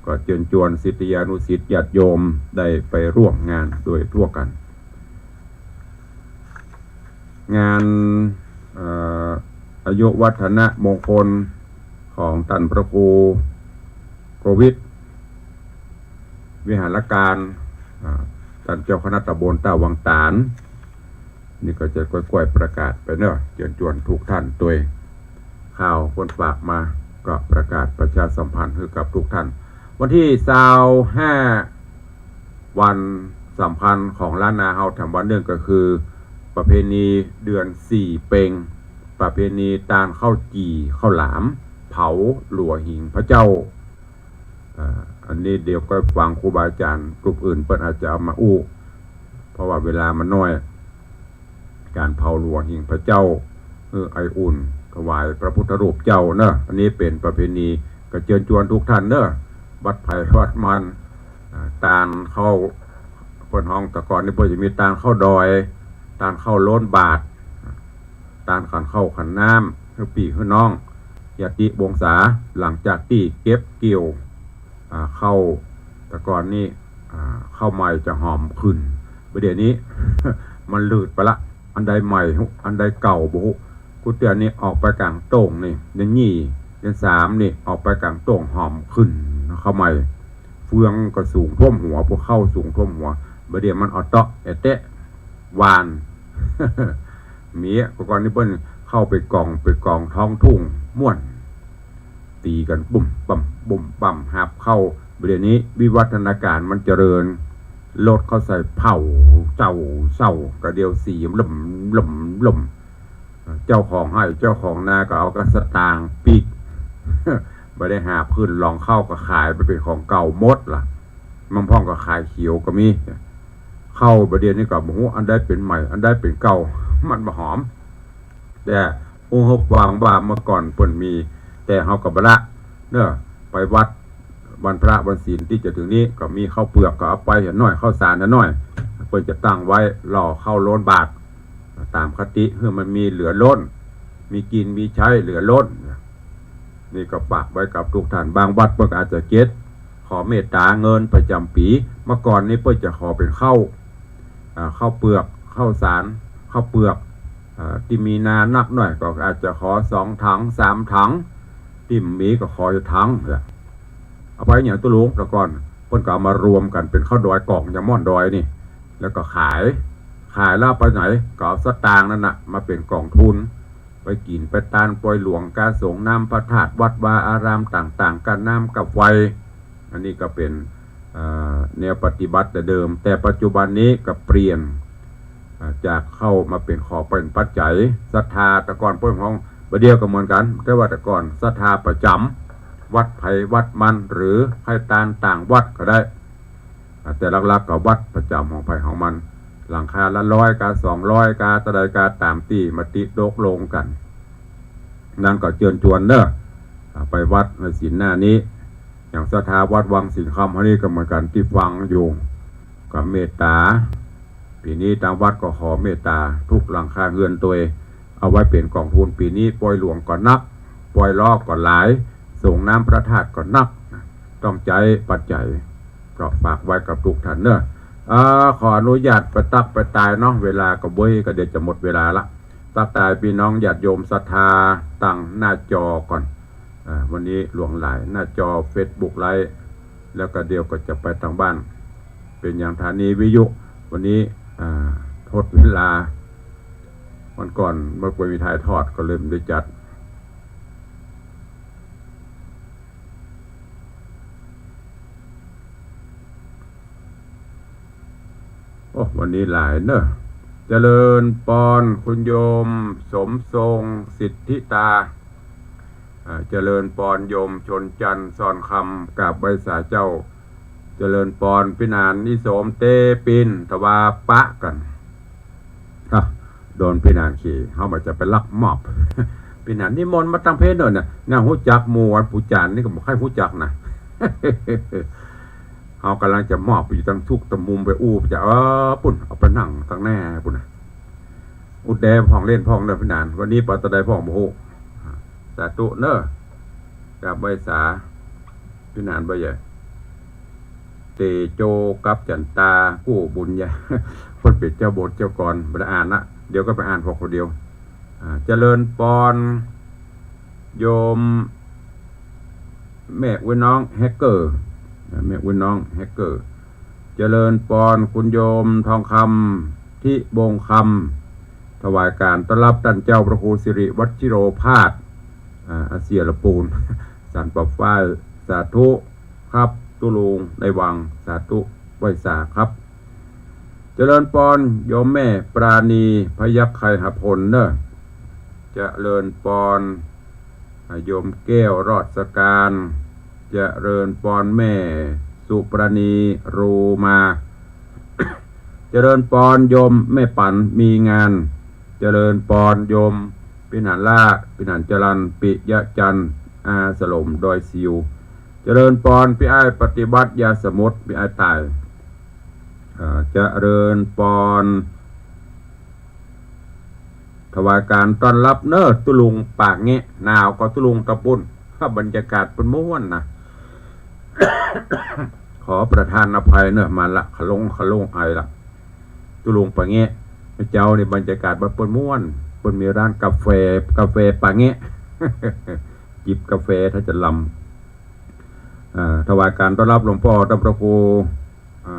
ก็เจิญจวนศิษยานุศิษย์ญาติโยมได้ไปร่วมงานโดยทั่วกั๋น งาน เอ่อ อายุวัฒนมงคลของต้านพระครูโกวิท วิหารการ อ่า ต้านเจ้าคณะตำบลต้าวังตาล นี่ก็จะก้อยๆ ประกาศไปเน่อ เจิญจวนทุกท่านตวย ข่าวเปิ้นฝากมา ก็ประกาศประชาสัมพันธ์หื้อกับทุกท่าน วันตี้ซาวห้า วันสำคัญของล้านนาเฮาแถมวันนึ่งก็คือ ประเพณีเดือนสี่เป็ง ประเพณีตานข้าวจี่ข้าวหลาม เผาหลัวหิ้งพระเจ้า อ่า อันนี้เดี๋ยวก็ฟังครูบาอาจารย์กลุ่มอื่นเปิ้นอาจจะเอามาอู้ เพราะว่าเวลามันน้อย ก๋านเผาหลัวหิ้งพระเจ้า เออ ไออุ่น ถวายพระพุทธรูปเจ้าเน่อ อันนี้เป๋นประเพณี ก็เจิญจวนทุกท่านเน่อ วัดไผวัดมัน อ่า ตานข้าว เปิ้นฮ้อง แต่ก่อนนี้เปิ้นจะมีตานข้าวดอย ตานข้าวโล้นบาตร ตานขันข้าวขันน้ำ หื้อปี้หื้อน้อง ญาติวงศา หลังจากตี้เก็บเกี่ยว อ่า ข้าว แต่ก่อนนี้ อ่า ข้าวใหม่จะหอมขึ้น บ่าเดี่ยวนี้ มันหลืดไปละ อันใดใหม่ อันใดเก่าบ่ฮู้ กูเตื้อนี้ออกไปก๋างโต้งนี่ เดือนยี่ เดือนสามนี่ ออกไปก๋างโต้งหอมขึ้น ข้าวใหม่ เฟืองก็สูงท่วมหัว พวกข้าวสูงท่วมหัว บ่าเดี่ยวมันเอาเตาะแอะแตะหว่าน มีอะ แต่ก่อนนี้เปิ้นเข้าไปก่อง ไปก่องท้องทุ่งม่วน ตี๋กั๋นบุ้มบ่ำบุ้มบ่ำหาบข้าว บ่าเดี่ยวนี้วิวัฒนาการมันเจริญ รถเข้าใส่เผา เจ้าเศร้า กะเดียวสีล่มล่มล่ม เจ้าของไฮ่เจ้าของนาก็เอากะสตางค์ปิ๊ก บ่ได้หาบขึ้นลองข้าวก็ขายไปเป๋นของเก่าหมดละ บางพ่องก็ขายเขียวก็มี ข้าวบ่าเดี่ยวนี้ก็บ่ฮู้อันใดเป๋นใหม่ อันใดเป๋นเก่า มันบ่หอม แต่อู้หื้อฟังว่าเมื่อก่อนเปิ้นมี แต่เฮาก็บ่ละเน่อ ไปวัดวันพระวันศีลตี้จะเถิงนี้ ก็มีข้าวเปือกก็เอาไปหน่อย ข้าวสารหน่อย เปิ้นจะตั้งไว้รอข้าวโล้นบาตร ต๋ามคติหื้อมันมีเหลือล้น มีกิ๋นมีใจ๊เหลือล้น นี่ก็ฝากไว้กับทุกท่าน บางวัดเปิ้นก็อาจจะเก็บ ขอเมตต๋าเงินประจ๋ำปี๋ เมื่อก่อนนี้เปิ้นจะขอเป๋นข้าว อ่า ข้าวเปือก ข้าวสาร ข้าวเปือก อ่า ตี้มีนานักหน่อยก็อาจจะขอสองถัง สามถัง ตี้บ่มีก็ขอถัง เอาไปหยังตุ๊ลุง แต่ก่อนเปิ้นก็เอามารวมกั๋นเป๋นข้าวดอยก่อง อย่างม่อนดอยนี่ แล้วก็ขาย ขายแล้วเอาไปไหน ก็เอาสตางค์นั้นน่ะมาเป๋นกองทุน ไปกิ๋นไปตานปอยหลวงกา สรงน้ำพระธาตุวัดวาอารามต่างๆ กาน้ำกาไฟ อันนี้ก็เป๋น เอ่อ แนวปฏิบัติแต่เดิม แต่ปัจจุบันนี้ก็เปลี่ยน อ่า จากเข้ามาเป๋นขอเป๋นปัจจัยศรัทธา แต่ก่อนเปิ้นฮ้อง บ่าเดี่ยวก็เหมือนกั๋น แต่ว่าแต่ก่อนศรัทธาประจ๋ำวัดใผวัดมัน หรือใค่ตานต่างวัดก็ได้ อ่า แต่หลักๆ ก็วัดประจ๋ำของใผของมัน หลังคาละร้อยกา สองร้อยกา เต้าใดกา ต๋ามตี้มติตกลงกั๋น นั้นก็เจิญจวนเน่อ อ่า ไปวัดในศีลหน้านี้ อย่างศรัทธาวัดวังสิงห์คำเฮานี้ก็เหมือนกั๋น ตี้ฟังอยู่ ก็เมตต๋า ปี๋นี้ตางวัดก็ขอเมตต๋ากู้หลังคาเฮือนตวย เอาไว้เป๋นก๋องทุน ปี๋นี้ปอยหลวงก็นัก ปอยล้อก็หลาย สรงน้ำพระธาตุก็นัก ต้องใจ๊ปัจจัย ก็ฝากไว้กับกู้ต้านเน่อ อ่า ขออนุญาตไปตั๊กไปตายเนาะ เวลาก็เบ้ย ก็เดี๋ยวจะหมดเวลาละ ตั๊กตายปี้น้องญาติโยมศรัทธาตางหน้าจอก่อน อ่า วันนี้หลวงหลายหน้าจอเฟซบุ๊กไลฟ์ แล้วก็เดี๋ยวก็จะไปตางบ้าน เป๋นอย่างสถานีวิทยุ วันนี้ อ่า ทดเวลา วันก่อนบ่มีถ่ายทอดก็เลยบ่ได้จัด โอ้ วันนี้หลายเน่อ เจริญปอนคุณโยมสมทรงสิทธิตา อ่า เจริญปอนโยมชนจันทร์ซอนคำ กราบไหว้สาเจ้า เจริญปอนปี้หนานนิสมเตปิน ทว่าปะกั๋น อ่ะ โดนปี้หนานเขียน เฮาบ่าจะไปลักมอบ ปี้หนานนิมนต์มาตางเพลเน่อเนี่ย เนี่ย ฮู้จักหมู่อันปู๋จ๋านนี่ก็บ่ใค่ฮู้จักนะ เฮากำลังจะมอบไปอยู่ตางทุกตางมุมไปอู้ไปจะ เออ ปุ้น เอาไปนั่งตางแน่ปุ้นนะ อุดแดพ่องเล่นพ่องเน่อปี้หนาน วันนี้ไปตาใดพ่องบ่ฮู้ สาธุเน่อ กราบไหว้สา ปี้หนานบ่าใหญ่ เตโจกับจันตากู้บุญใหญ่ เปิ้นเป๋นเจ้าบทเจ้ากลอน บ่ได้อ่านละ เดี๋ยวก็ไปอ่านพอคนเดียว อ่า เจริญปอนโยม แม่อุ๊ยน้องแฮกเกอร์ อ่า แม่อุ๊ยน้องแฮกเกอร์ เจริญปอนคุณโยมทองคำ ทิบงคำ ถวายการต้อนรับต้านเจ้าพระครูสิริวัชิโรภาส อ่า อาเซียละปูน สันป่าฝ้าย สาธุครับ ตุ๊ลุงในวัง สาธุ ไหว้สาครับ เจริญปอนโยมแม่ปราณี พยัคฆไคหพลเน่อ เจริญปอน อ่า โยมแก้วรอดสการ เจริญปอนแม่สุปราณี รูมา เจริญปอนโยมแม่ปันมีงาน เจริญปอนโยมปี้หนานล่า ปี้หนานจรัญ ปิยะจันทร์ อาสลม ดอยสิว เจริญปอนปี้อ้ายปฏิบัติยาสมุทร ปี้อ้ายต่าย เอ่อ เจริญปอน ถวายการต้อนรับเน่อ ตุ๊ลุงป่าแงะ หนาวก็ตุ๊ลุงตะปุ้น บรรยากาศเปิ้นม่วนนะ ขอประทานอภัยเน่อ มาละ คะลง คะลงไอละ ตุ๊ลุงป่าแงะ เจ้านี่บรรยากาศบ้านเปิ้นม่วน เปิ้นมีร้านกาแฟ กาแฟป่าแงะ จิบกาแฟถ้าจะลำ อ่า ถวายการต้อนรับหลวงป้อต้านพระครู อ่า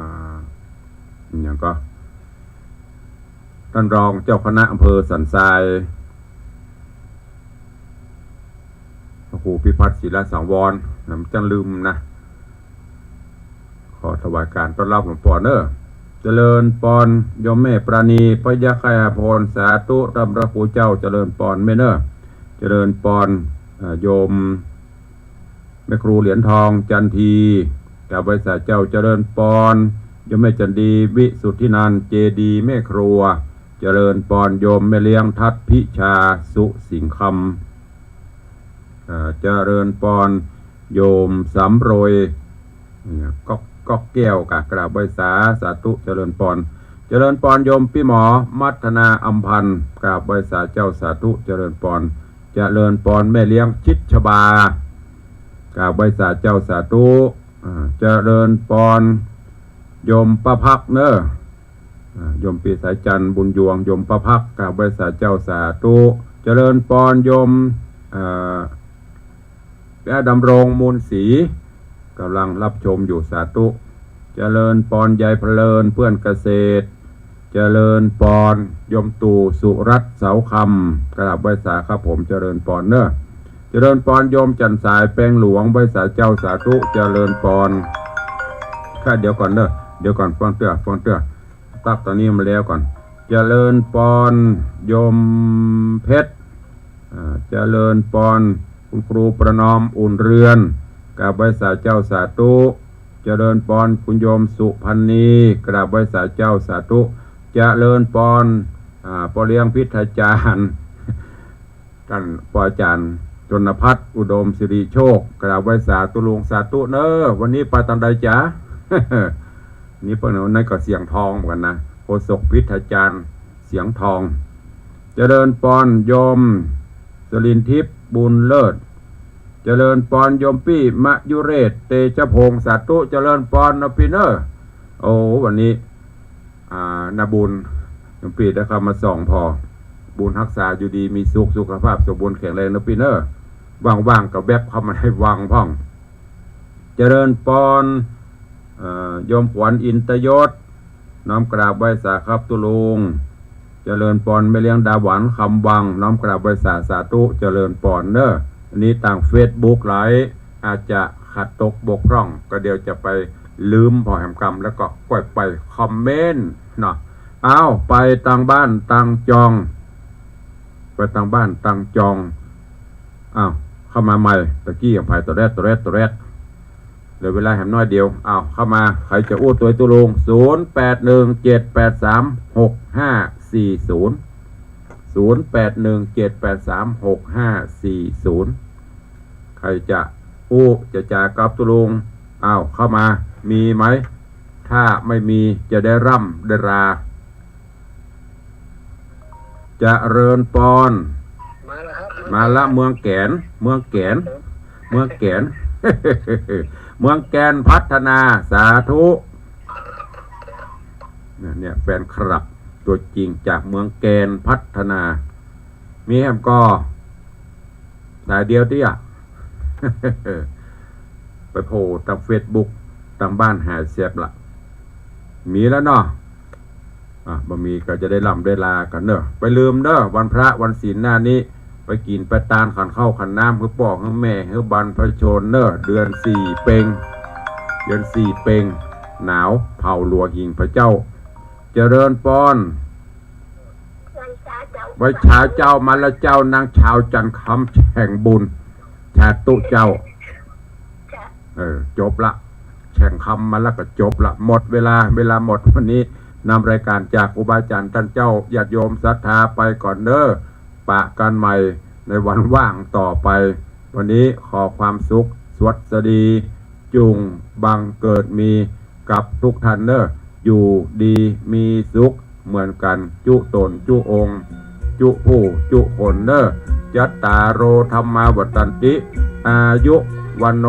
อะหยังก็ ต้านรองเจ้าคณะอำเภอสันทราย พระครูพิพัฒน์ศิลสังวร นะ บ่ต้องลืมนะ ขอถวายการต้อนรับหลวงป้อเน่อ เจริญปอนโยมแม่ปราณี พยัคฆไคหพล สาธุ ต้านพระครูเจ้า เจริญปอนแม่เน่อ เจริญปอน อ่า โยม แม่ครูเหรียญทอง จันที กราบไหว้สาเจ้า เจริญปอน โยมแม่จันดี วิสุทธินันท์ เจดีย์แม่ครัว เจริญปอน โยมแม่เลี้ยง ทัศน์พิชา สุสิงห์คำ เอ่อ เจริญปอน โยมสำโรย เนี่ย ก๊อก ก๊อกแก้ว กราบไหว้สา สาธุ เจริญปอน เจริญปอน โยมปี้หมอ มัทนา อำพันธ์ กราบไหว้สาเจ้า สาธุ เจริญปอน เจริญปอน แม่เลี้ยง ชิดชบา กราบไหว้สาเจ้า สาธุ อ่า เจริญปอน โยมป้าพักเน่อ อ่า โยมปีสายจันทร์ บุญยวง โยมป้าพัก กราบไหว้สาเจ้า สาธุ เจริญปอน โยม อ่า ป้าดำรง มูลศรี กำลังรับชมอยู่ สาธุ เจริญปอน ยายเพลิน เพื่อนเกษตร เจ เจริญปอน โยมตู่สุรัตน์เสาคำ กราบไหว้สาครับผม เจริญปอนเนอะ เจริญปอน โยมจันทร์สายแปงหลวง ไหว้สาเจ้า สาธุ เจริญปอน ค่ะ เดี๋ยวก่อนเนอะ เดี๋ยวก่อน ฟังเตื้อ ฟังเตื้อ ตั๊กตอนนี้มาแล้วก่อน เจริญปอน โยมเพชร อ่า เจริญปอน คุณครูประนอม อุ่นเรือน กราบไหว้สาเจ้า สาธุ เจริญปอน คุณโยมสุพรรณี กราบไหว้สาเจ้า สาธุ เจริญปอน อ่า ป้อเลี้ยงพิทยาจารย์ ต้านป้ออาจ๋ารย์ จนพัฒน์ อุดมสิริโชค กราบไหว้สาตุ๊ลุง สาธุเนอะ วันนี้ไปตางใดจ๊ะ นี่เปิ้น วันนั้นก็เสียงทองเหมือนกั๋นนะ โฆษกพิทยาจารย์ เสียงทอง เจริญปอน โยมสลินทิพย์ บุญเลิศ เจริญปอน โยมปี้ มยุเรศ เตชะพงษ์ สาธุ เจริญปอนเนอะปี้เนอะ โอ้ วันนี้ อ่า นาบุญ โยมปี้ได้เข้ามาส่องผ่อ บุญฮักษาอยู่ดีมีสุข สุขภาพสมบูรณ์แข็งแรงเนอะปี้เนอะ ว่างๆ ก็แว็บเข้ามาได้ฟังพ่อง เจริญปอน เอ่อ โยมขวัญ อินตยศ น้อมกราบไหว้สาครับตุ๊ลุง เจริญปอน แม่เลี้ยงดาหวัน คำวัง น้อมกราบไหว้สา สาธุ เจริญปอนเนอะ อันนี้ตางเฟซบุ๊กไลฟ์ อาจจะขาดตกบกพร่อง ก็เดี๋ยวจะไปลืมผ่อแหมกำ แล้วก็ค่อยไปคอมเมนต์เนาะ อ้าว ไปตางบ้านตางจอง ไปตางบ้านตางจอง อ้าว เข้ามาใหม่ ตะกี้ยังไปตะแรด ตะแรด ตะแรด เหลือเวลาแหมน้อยเดียว อ้าว เข้ามา ใผจะอู้ตวยตุ๊ลุง ศูนย์แปดหนึ่งเจ็ดแปดสามหกห้าสี่ศูนย์ ศูนย์แปดหนึ่งเจ็ดแปดสามหกห้าสี่ศูนย์ ใผจะอู้จะจ๋ากับตุ๊ลุง อ้าว เข้ามา มีไหม ถ้าไม่มีจะได้ร่ำได้ลา เจริญปอน มาแล้วครับ มาละ เมืองแกน เมืองแกน เมืองแกน เมืองแกนพัฒนา สาธุ เนี่ย เนี่ย แฟนคลับตัวจริงจากเมืองแกนพัฒนา มีแหมก่อ สายเดียวเตี้ย ไปโผล่ตางเฟซบุ๊ก ตางบ้านหายแซบละ มีแล้วเนาะ อ่ะ บ่มีก็จะได้ร่ำได้ลากั๋นเนอะ ไปลืมเนอะ วันพระวันศีลหน้านี้ ไปกิ๋นไปตานขันข้าวขันน้ำ หื้อป้อหื้อแม่ หื้อบรรพชนเนอะ เดือนสี่เป็ง เดือนสี่เป็ง หนาว เผาหลัวหิ้งพระเจ้า เจริญปอน ไหว้สาเจ้ามาละเจ้า นางสาวจันทร์คำแฉ่งบุญ สาธุเจ้า เออ จบละ แฉ่งคำมาแล้วก็จบละ หมดเวลา เวลาหมด วันนี้นำรายการจากครูบาอาจ๋ารย์ต้านเจ้า ญาติโยมศรัทธาไปก่อนเนอะ ปะกั๋นใหม่ในวันว่างต่อไป วันนี้ขอความสุข สวัสดี จุ่งบังเกิดมีกับทุกท่านเนอะ อยู่ดีมีสุขเหมือนกั๋น จุ๊ต๋นจุ๊องค์ จุ๊ผู้จุ๊คนเนอะ จัตตาโร ธัมมา วัฑฒันติ อายุ วัณโณ